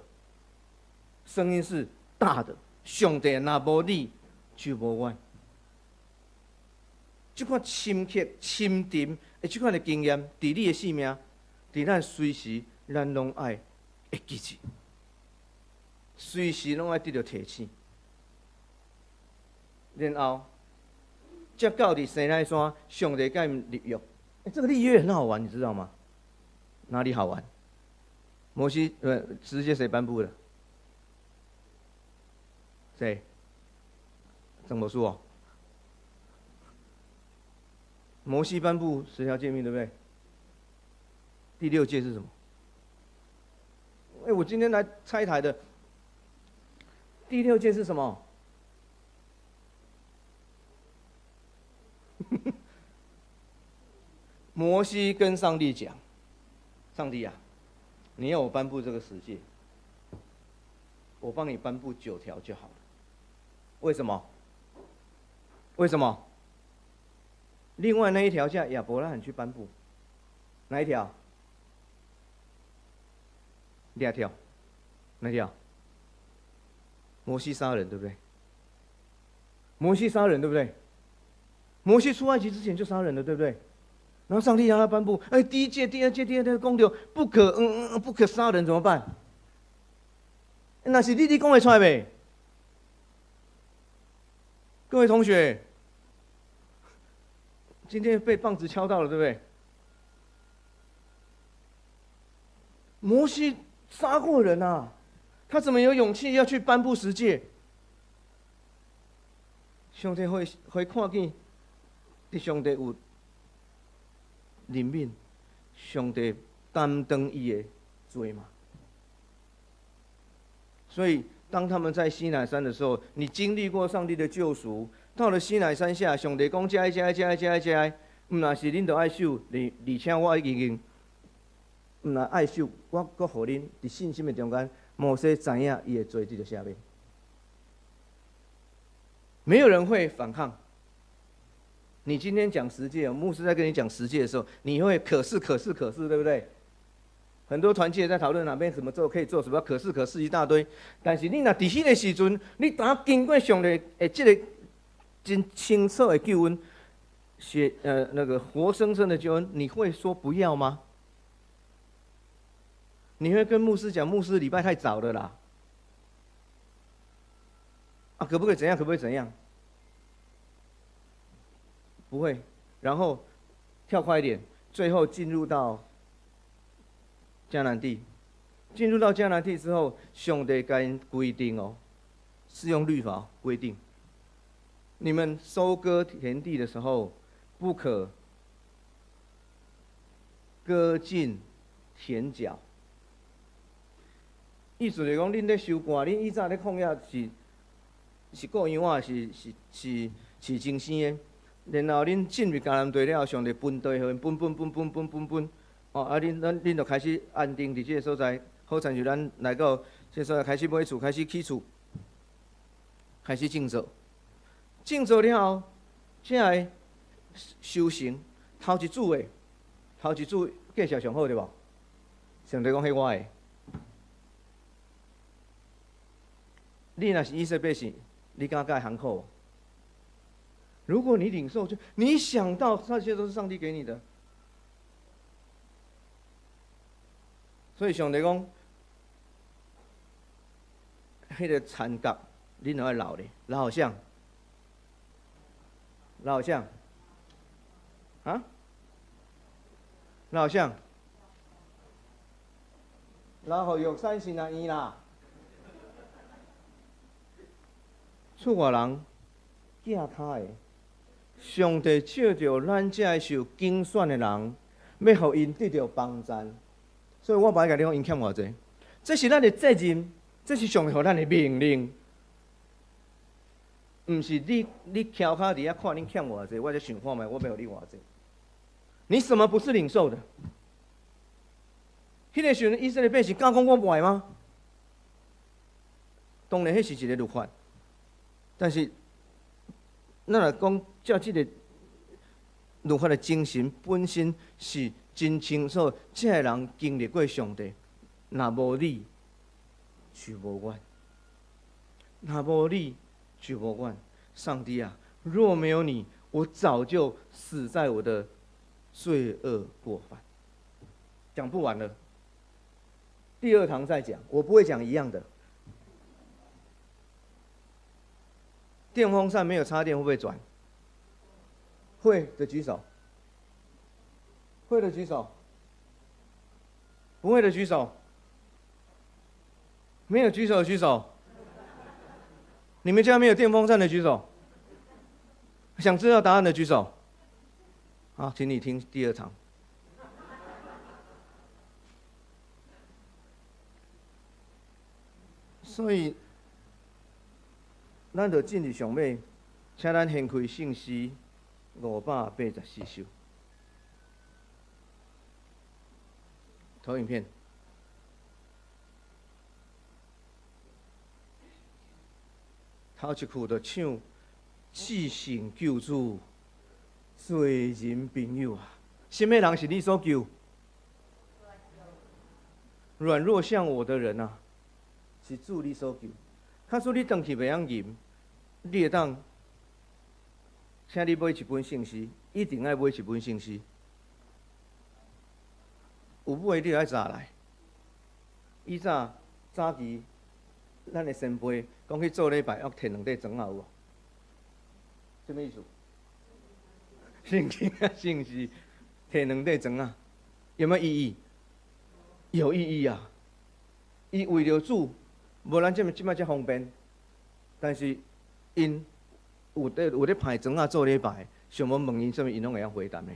聲音是大的。上帝若無你，就無阮。這款深刻、深沉的這款的經驗，佇你的生命，佇咱隨時，咱攏愛會記住，隨時攏愛得著提醒。然後，才到佇西奈山，上帝共𪜶立約。欸，這個立約很好玩，你知道嗎？哪裡好玩？摩西十誡誰頒布的？誰？曾博書哦。摩西頒布十條誡命，對不對？第六誡是什麼？哎，我今天來拆台的。第六誡是什麼？摩西跟上帝講：“上帝啊，你要我頒布這個十誡，我幫你頒布九條就好了。為什麼？為什麼？另外那一條叫亞伯拉罕去頒布，哪一條？兩條，哪條？摩西殺人，對不對？摩西殺人，對不對？摩西出埃及之前就殺人了，對不對？然後上帝讓他頒布，哎，第一誡、第二誡、第二誡講著不可，不可殺人，怎麼辦？那是你你講會出來袂？各位同學，今天被棒子敲到了，對不對？摩西殺過人啊，他怎麼有勇氣要去頒布十誡？上帝會看見，上帝有憐憫，上帝擔當伊的罪嘛。所以，當他們在西乃山的時候，你經歷過上帝的救贖，到了西乃山下，上帝講這這這這這，毋若是恁著愛守，而且我已經毋若愛守，我閣予恁佇信心的中間，摩西知影伊的罪佇著赦免。沒有人會反抗。你今天講十誡，牧師在跟你講十誡的時候，你會可是可是可是，對不對？很多團契在討論哪邊怎麼做可以做什麼，可是可是一大堆。但是你若佇彼個時陣，你當經過上帝的這個真清楚的救恩，血那個活生生的救恩，你會說不要嗎？你會跟牧師講，牧師禮拜太早了啦。啊，可不可以怎樣？可不可以怎樣？不會。然後跳快一點，最後進入到迦南地。進入到迦南地之後，上帝共𪜶規定哦，是用律法規定，你們收割田地的時候，不可割盡田角。意思就是講，恁咧收割，恁以前咧曠野是顧羊仔，是飼精生的。然後恁進入迦南地了後，上帝分地予𪜶，分分分分分分分，哦，啊，恁咱恁就開始安定佇這個所在，好親像咱來到這個所在開始買厝，開始起厝，開始種作，種作了後，才會收成，頭一主的，頭一主價值上好對無？上帝講彼我的，你若是以色列百姓，你敢共伊含苦？如果你領受，就你想到那些都是上帝給你的，所以上帝講，彼個殘角，恁著愛留咧，留予啥？留予啥？啊？留予啥？留予玉山神学院啦。厝外人寄跤的，上帝借著咱這个受揀選的人，欲予𪜶得著幫贊。所以我無愛共你講𪜶欠偌濟，這是咱的責任，這是上帝予咱的命令，毋是你你蹺跤佇遐看恁欠偌濟，我才想看覓，我欲予你偌濟。你什麼不是領受的？彼個時陣以色列百姓敢講我無愛嗎？當然，彼是一个律法，但是咱若講照這个律法的精神本身是真清楚，這个人經歷過上帝，若無你就無阮，若無你就無阮。上帝啊，若沒有你，我早就死在我的罪惡過犯。講不完了，第二堂再講，我不會講一樣的。電風扇沒有插電會不會轉？會的舉手。會的舉手。不會的舉手。沒有舉手的舉手。你們家沒有電風扇的舉手。想知道答案的舉手。好，請你聽第二場。所以，咱就進入上尾，請咱掀開聖詩584首。投影片。頭一句就唱：至聖救主，罪人朋友啊！啥物人是你所救？軟弱像我的人啊，是主你所救。假使你轉去袂曉吟，你會當，請你買一本聖詩，一定愛買一本聖詩。有買你就愛早來。以早早期，咱的先輩講去做禮拜，愛提兩塊磚仔有無？啥物意思？聖經啊，聖詩提兩塊磚仔，有沒有意義？有意義啊！伊為著主，無咱這麼這擺遮方便，但是𪜶有咧派磚仔做禮拜，想欲問𪜶啥物，𪜶攏會曉回答的。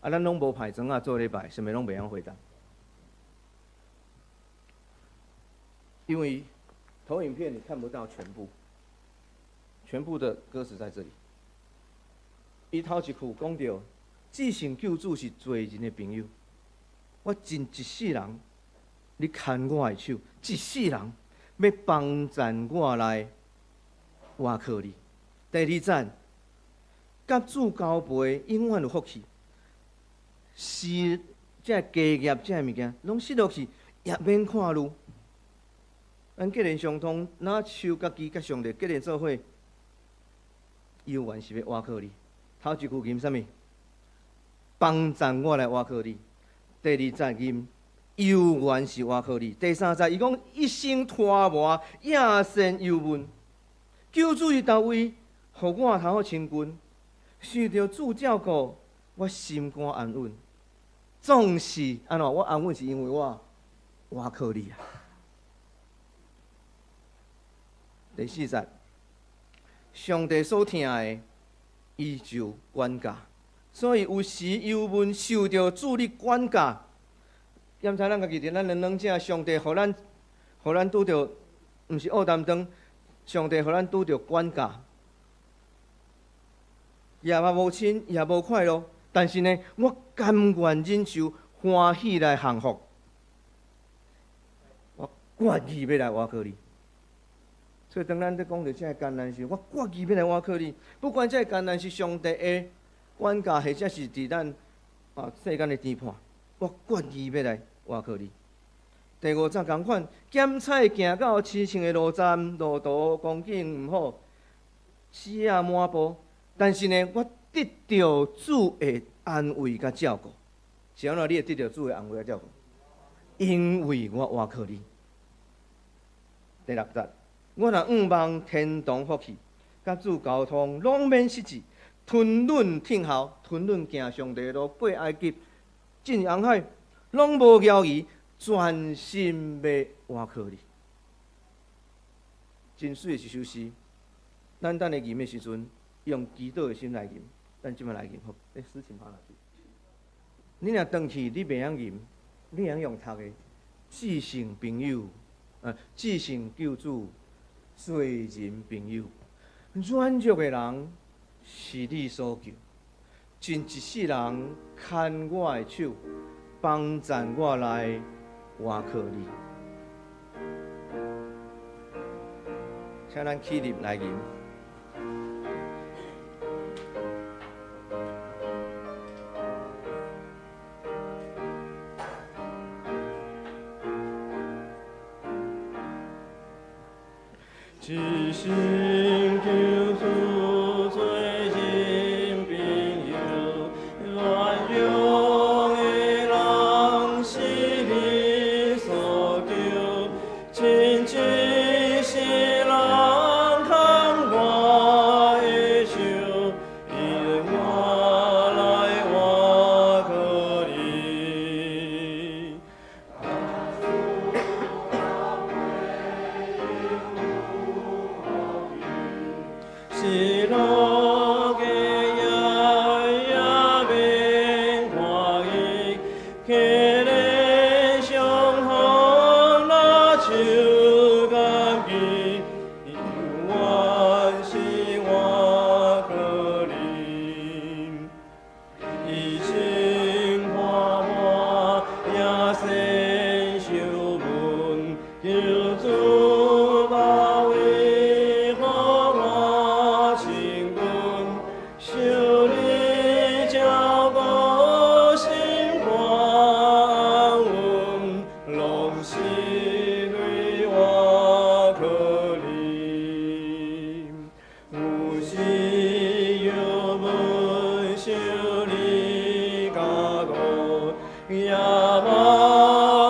啊，咱攏無派磚仔做禮拜，啥物攏袂曉回答。因為投影片你看不到全部，全部的歌詞在這裡。伊頭一句講著，至聖救主是罪人的朋友。我真一世人，你牽我的手，一世人欲幫贊我來倚靠你。第二節，佮主交陪永遠有福氣，是這個家業這个物件攏失落去，也免看慮。咱結連相通，若手佮己佮上帝結連做伙，猶原是欲倚靠你。頭一句吟啥物？幫贊我來倚靠你。第二節吟，猶原是倚靠你。第三節伊講一生拖磨，野善憂悶。救主佇佗位，予我通好親近，受著主照顧，我心肝安穩。總是按怎？我安穩是因為我倚靠你啊。第四節，上帝所疼的，伊就管教，所以有時憂悶受著主的管教。檢查咱家己佇咱的軟者，上帝予咱，予咱拄著，毋是烏擔當，上帝予咱拄著管教，也嘛無親，也無快樂，但是呢，我甘願忍受，歡喜來降服，我決意欲來倚靠你。所以當咱咧講著這个艱難時，我決意欲來倚靠你。不管這个艱難是上帝的管教，或者是佇咱啊世間的甜判，我決意欲來倚靠你。第五節仝款，檢采行到親像的路站，路途光景毋好，死仔滿布。但是呢，我得著主的安慰佮照顧。是按怎？你會得著主的安慰佮照顧？因為我倚靠你。第六節，我若向望天堂福氣，佮主交通攏免失志，吞忍聽候，吞忍行上帝的路，過埃及，進紅海，攏無猶豫，全心欲倚靠你。真媠的一首詩，咱等下吟的時陣，用祈禱的心來吟。咱這擺來吟好，欸，詩琴跑哪去？你若轉去，你袂曉吟，你會曉用讀的。至聖朋友，至聖救主，罪人朋友，軟弱的人是你所救，盡一世人牽我的手，幫贊我來倚靠你。請咱起立來吟。至聖救主，罪人朋友，軟弱的人是你所救，盡一世人牽我的手，引我來倚靠你。是路的夜也免懷疑，可怜相逢那手感激，永遠是倚靠你。以情破我也先受問，求主保衛予我親近，受你照顧心肝安穩，攏是對倚靠你。有時又問受你教導，也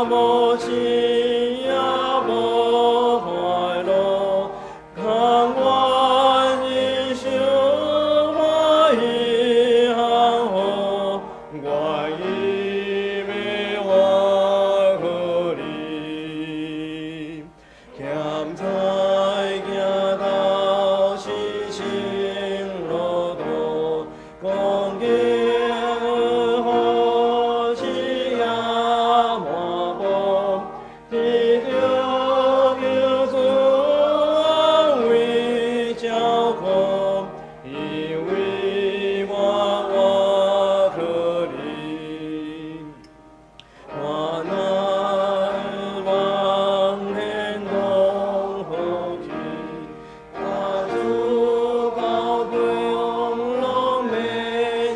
無錢也無快樂，甘願忍受歡喜幸福，願意欲倚靠你。欠債行到失情路途，光景好似也滿布，得著救主安慰照顧，因為我倚靠你。我若望天堂福氣，佮主交通攏免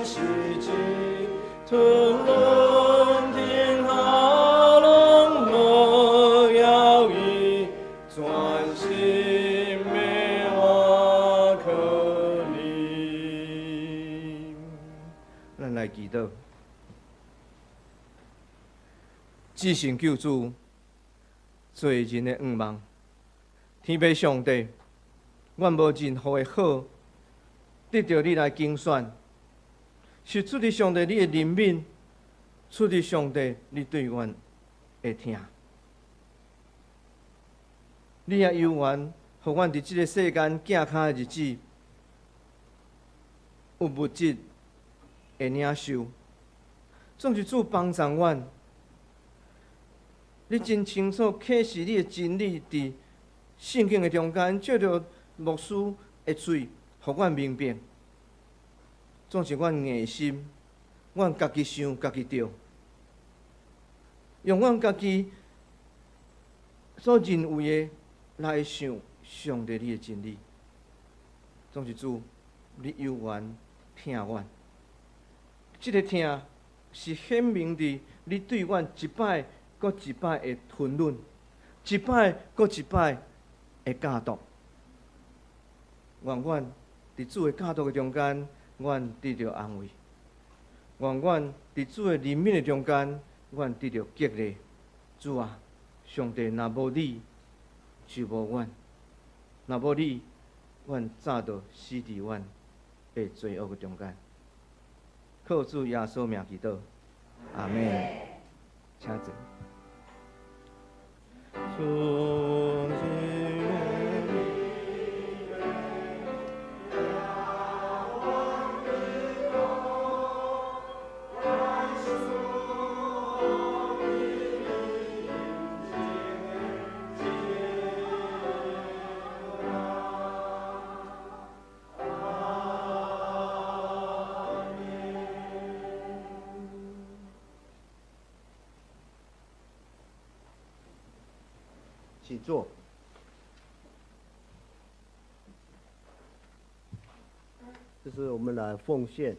失志，吞忍聽候攏無猶豫，全心欲倚靠你。咱來祈禱。至聖救主，罪人的向望，天父上帝，阮無任何的好，得著你來揀選，是出自上帝你的憐憫，出自上帝你對阮的疼。你也有緣，予阮佇這个世間行跤的日子，有物質的領受，總是主幫助阮。你真清楚啟示你的真理，佇聖經的中間，借著牧師的喙，予阮明白。總是阮硬心，阮家己想家己對，用阮家己所認為的來想上帝你的真理。總是主，你有緣疼阮，這个疼是顯明佇你對阮一擺閣一擺的吞忍，一擺閣一擺的教導。願阮佇主的教導的中間，阮得著安慰；願阮佇主的憐憫的中間，阮得著激勵。主啊，上帝，若無你，就無阮；若無你，阮早就死佇阮的罪惡中間。靠主耶穌名祈禱，阿們。請坐。请坐。这是我们来奉献。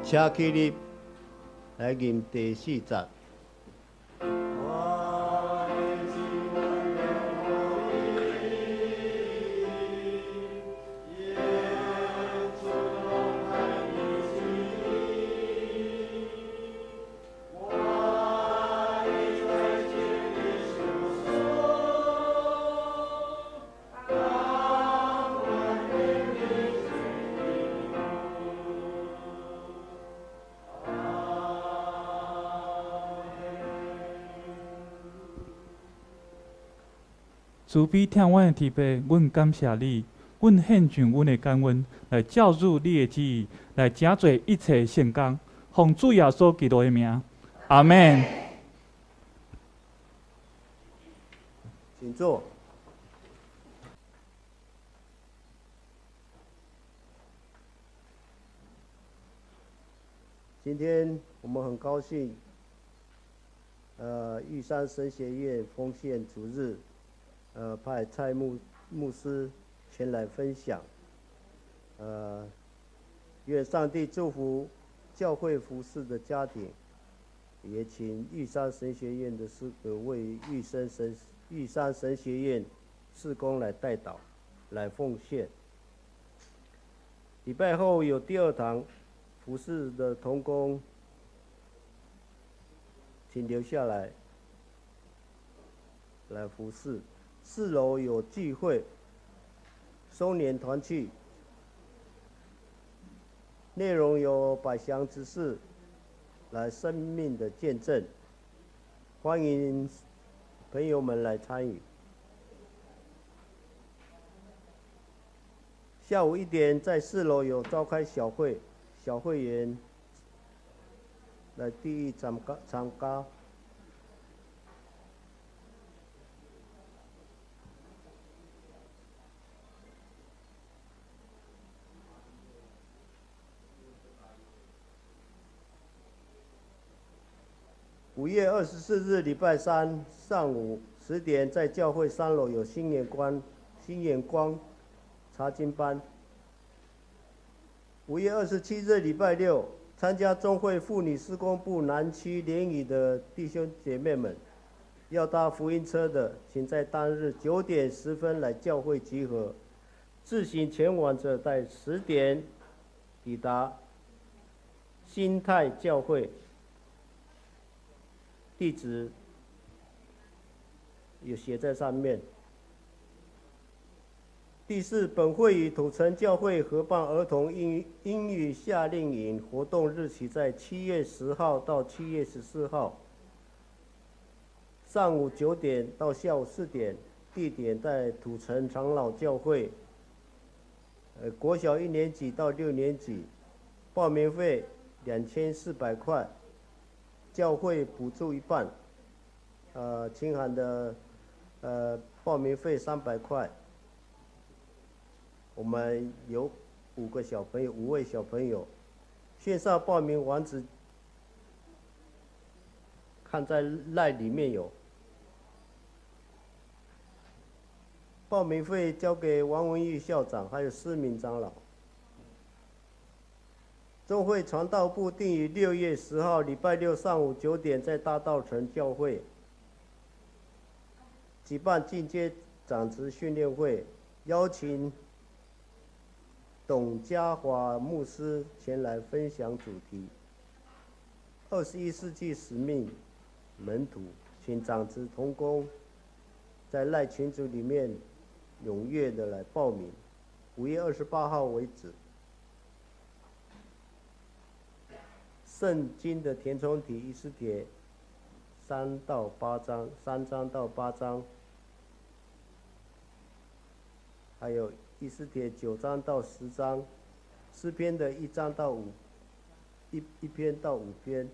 請起立，來吟第四節。慈悲疼阮的天父，阮感謝你，阮獻上阮的感恩，來照主你的旨意，來成就一切聖工，奉主耶穌基督的名，阿們。請坐。今天我們很高興，玉山神學院奉獻主日。派蔡牧師前來分享。願上帝祝福教會服侍的家庭，也請玉山神學院的師為玉山神學院事工來代禱，來奉獻。禮拜後有第二堂服侍的同工，請留下來來服侍。四樓有聚會、收年團契，內容有百祥之事，來生命的見證，歡迎朋友們來參與。下午1點在四樓有召開小會，小會員來第一參加。5月24日禮拜三上午10點，在教會3樓有新眼光查經班。5月27日禮拜六，參加中會婦女事工部南區聯誼的弟兄姐妹們，要搭福音車的，請在當日9點10分來教會集合；自行前往者在10點抵達新泰教會。地址有寫在上面。第四，本會與土城教會合辦兒童英語夏令營活動，日期在7月10號到7月14號，上午9點到下午4點，地點在土城長老教會。国小一年级到六年级，报名费2400块，教会补助一半，清函的报名费300块。我们有五个小朋友，五位小朋友，线上报名网址看在 LINE 里面有。报名费交给王文玉校长，还有思明长老。中会传道部定于6月10号礼拜六上午9点，在大稻埕教会举办进阶长执训练会，邀请董家华牧师前来分享主题：21世纪使命门徒，请长执同工在 LINE 群组里面踊跃的来报名，5月28号为止。圣经的填充题，以斯帖3到8章，3章到8章，还有以斯帖9章到10章，诗篇的一章到五，一篇到五篇。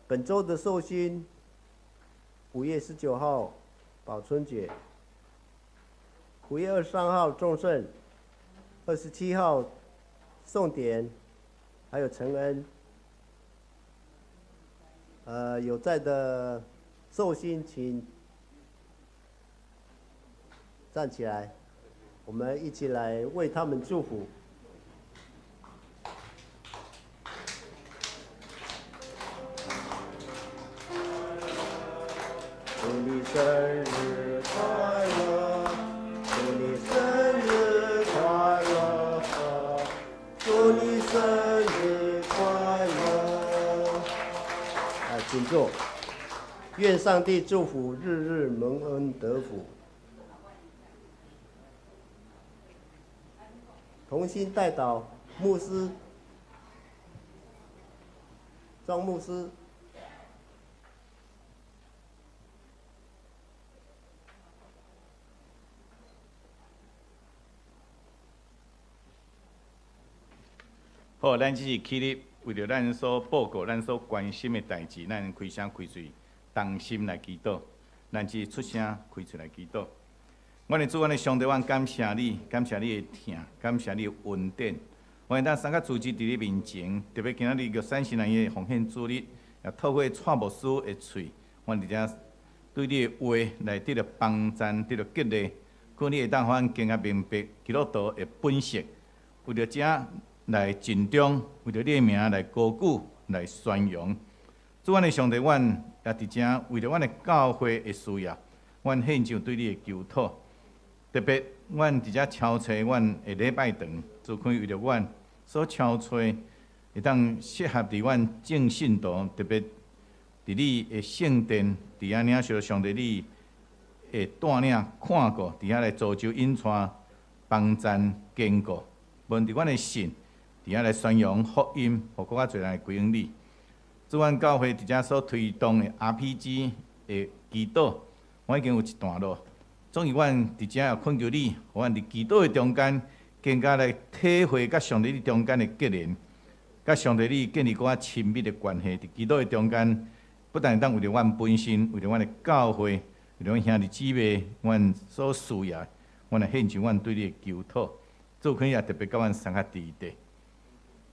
本周的寿星，5月19号，宝春姐；5月23号，众圣；27号，宋典，还有陈恩。有在的寿星，请站起来，我们一起来为他们祝福。祝你生日快乐，祝你生日快乐，祝你生日快乐。来，请坐。愿上帝祝福，日日蒙恩得福。同心代祷，牧师，庄牧师。好，咱这是起立，为著咱所报告、咱所关心的代誌，咱開聲開喙，同心來祈禱。咱這出聲開喙來祈禱。阮的主，阮的上帝，阮感謝你，感謝你的疼，感謝你的恩典。阮當三個組織佇你面前，特別今仔日玉山神的奉獻主日，也透過蔡牧師的喙，阮佇遮對你的話來得著幫贊，得著激勵，願你會當予阮更加明白基督徒的本色，為著這來盡忠，為著你的名來高舉、來宣揚。主，阮的上帝，阮也佇遮為著阮的教會的需要，阮獻上對你的求討。特別，阮佇遮敲揣阮的禮拜堂，主可為著阮所敲揣，會當適合佇阮眾信徒，特別佇你的聖殿，佇遐領受上帝你的帶領看顧，佇遐來造就引帶幫贊堅固。無論佇阮的信，佇遐來宣揚福音，予閣較濟人來歸向你。主，阮教會佇遮所推動的 RPG 的祈禱，我已經有一段落。總之，阮佇遮也懇求你，予阮佇祈禱的中間，更加來體會佮上帝你中間的結連，佮上帝你建立閣較親密的關係。佇祈禱的中間，不但會當為著阮本身，為著阮的教會，為著阮兄弟姊妹，阮所需要，阮來獻上阮對你的求討。主可也特別佮阮相較佇地。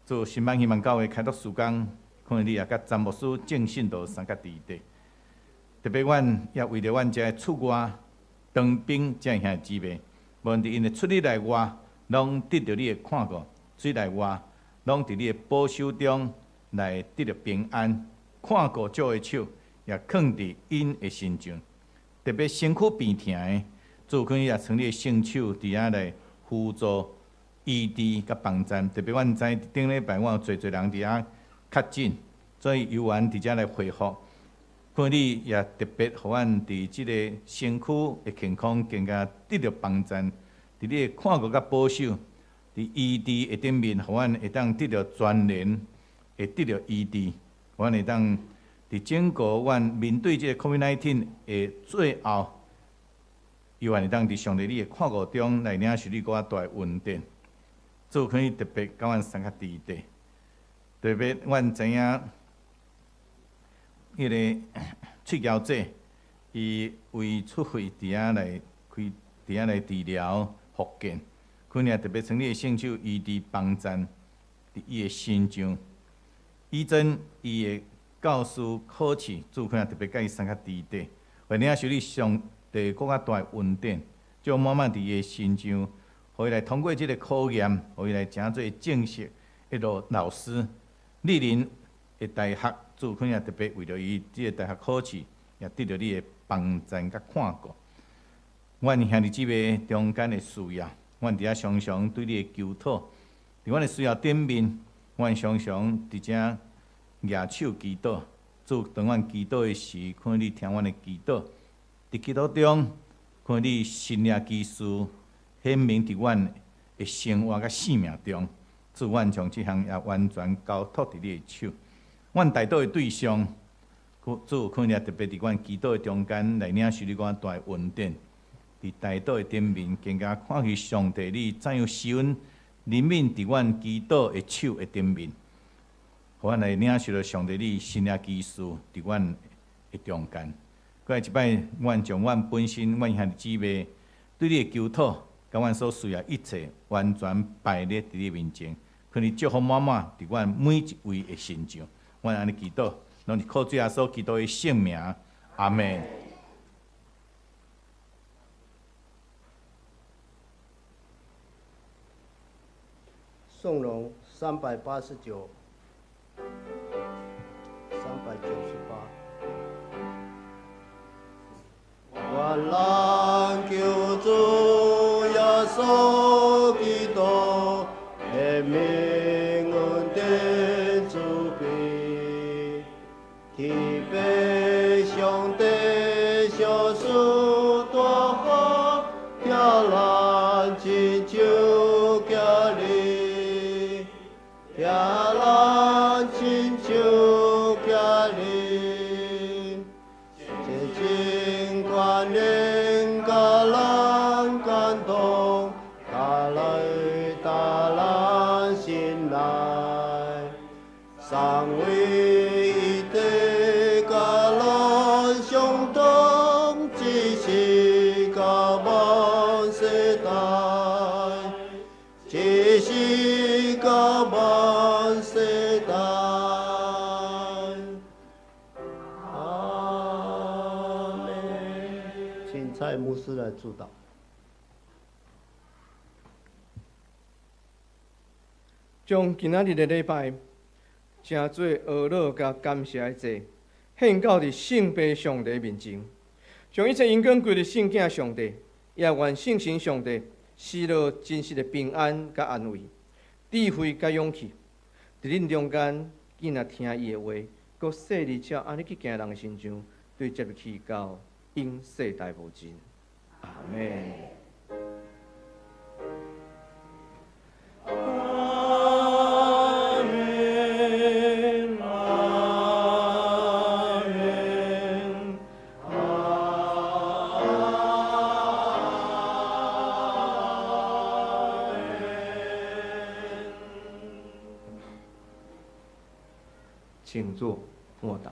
做新班希望教會開拓事工，可能你也佮詹牧師、正信徒相較佇地。特別阮也為著阮遮出外當兵遮兄弟姊妹，無論佇𪜶的出入內外，攏得著你的看顧；出內外，攏佇你的保守中來得著平安。看顧主的手也囥佇𪜶的身上。特別身軀病疼的，主可能也藏你的聖手佇遐來輔助、醫治佮幫贊。特別阮知頂禮拜阮有濟濟人佇遐確診，所以猶原佇遮來恢復。可你也特別予阮佇這个身軀的健康更加得著幫贊，佇你的看顧佮保守，佇醫治的頂面，予阮會當得著全然，會得著醫治，予阮會當伫整个阮面对这个 COVID-19 的最后，犹原会当伫上帝你的看顾中来领受你阁较大的恩典。主可以特别佮阮相较伫地，特别阮知影，彼个喙胶姐，伊胃出血伫遐来开，伫遐来治疗复健，可能特别从你的圣手医治帮赞伫伊的身上。以前伊的教师考试，主可能特别佮伊相较伫地，为领受你上帝阁较大的恩典，将满满伫伊的身上。予伊来通过这个考验，予伊来成做正式一个老师。莅临的大学，主可能特别为著伊这个大学考试，也得著你的帮赞佮看顾。阮兄弟姊妹中间的需要，阮伫遐常常对你的求讨，伫阮的需要顶面，阮常常伫遮举手祈祷。主，当阮祈祷的时，看你听阮的祈祷。伫祈祷中，看你神迹奇事显明伫阮的生活佮生命中。主，阮将这项也完全交托伫你的手。阮代祷的对象，主可能特别伫阮祈祷的中间来领受你阮大的恩典。伫代祷的顶面，更加看见上帝你怎样施恩怜悯伫阮祈祷的手的顶面，予阮来领受著上帝你神迹奇事伫阮的中间。阁来一摆，阮将阮本身、阮兄弟姊妹对你的求讨，佮阮所需要一切，完全摆列伫你面前，求你祝福满满伫阮每一位的身上。阮按呢祈祷，拢是靠主耶稣基督的圣名，阿们。颂荣389，398。愿咱救主耶稣基督的名恩典慈悲，天父上帝小事大好，听咱亲手行礼，听咱亲手行礼，真真关联甲咱感动，打来打咱心内，三位一体甲咱相通，只是到万世代，只是到万世代。阿们。请蔡牧师来祝祷。将今仔日的礼拜，成做呵咾佮感谢的祭，献到伫圣父上帝面前，将一切荣光归予圣子上帝，也愿圣神上帝赐落真实的平安佮安慰、智慧佮勇气，伫恁中间，囝若听伊的话，阁细腻照按呢去行人的身上，对接入去到永世代无尽。阿们。阿们，阿们，阿们。请坐，默祷。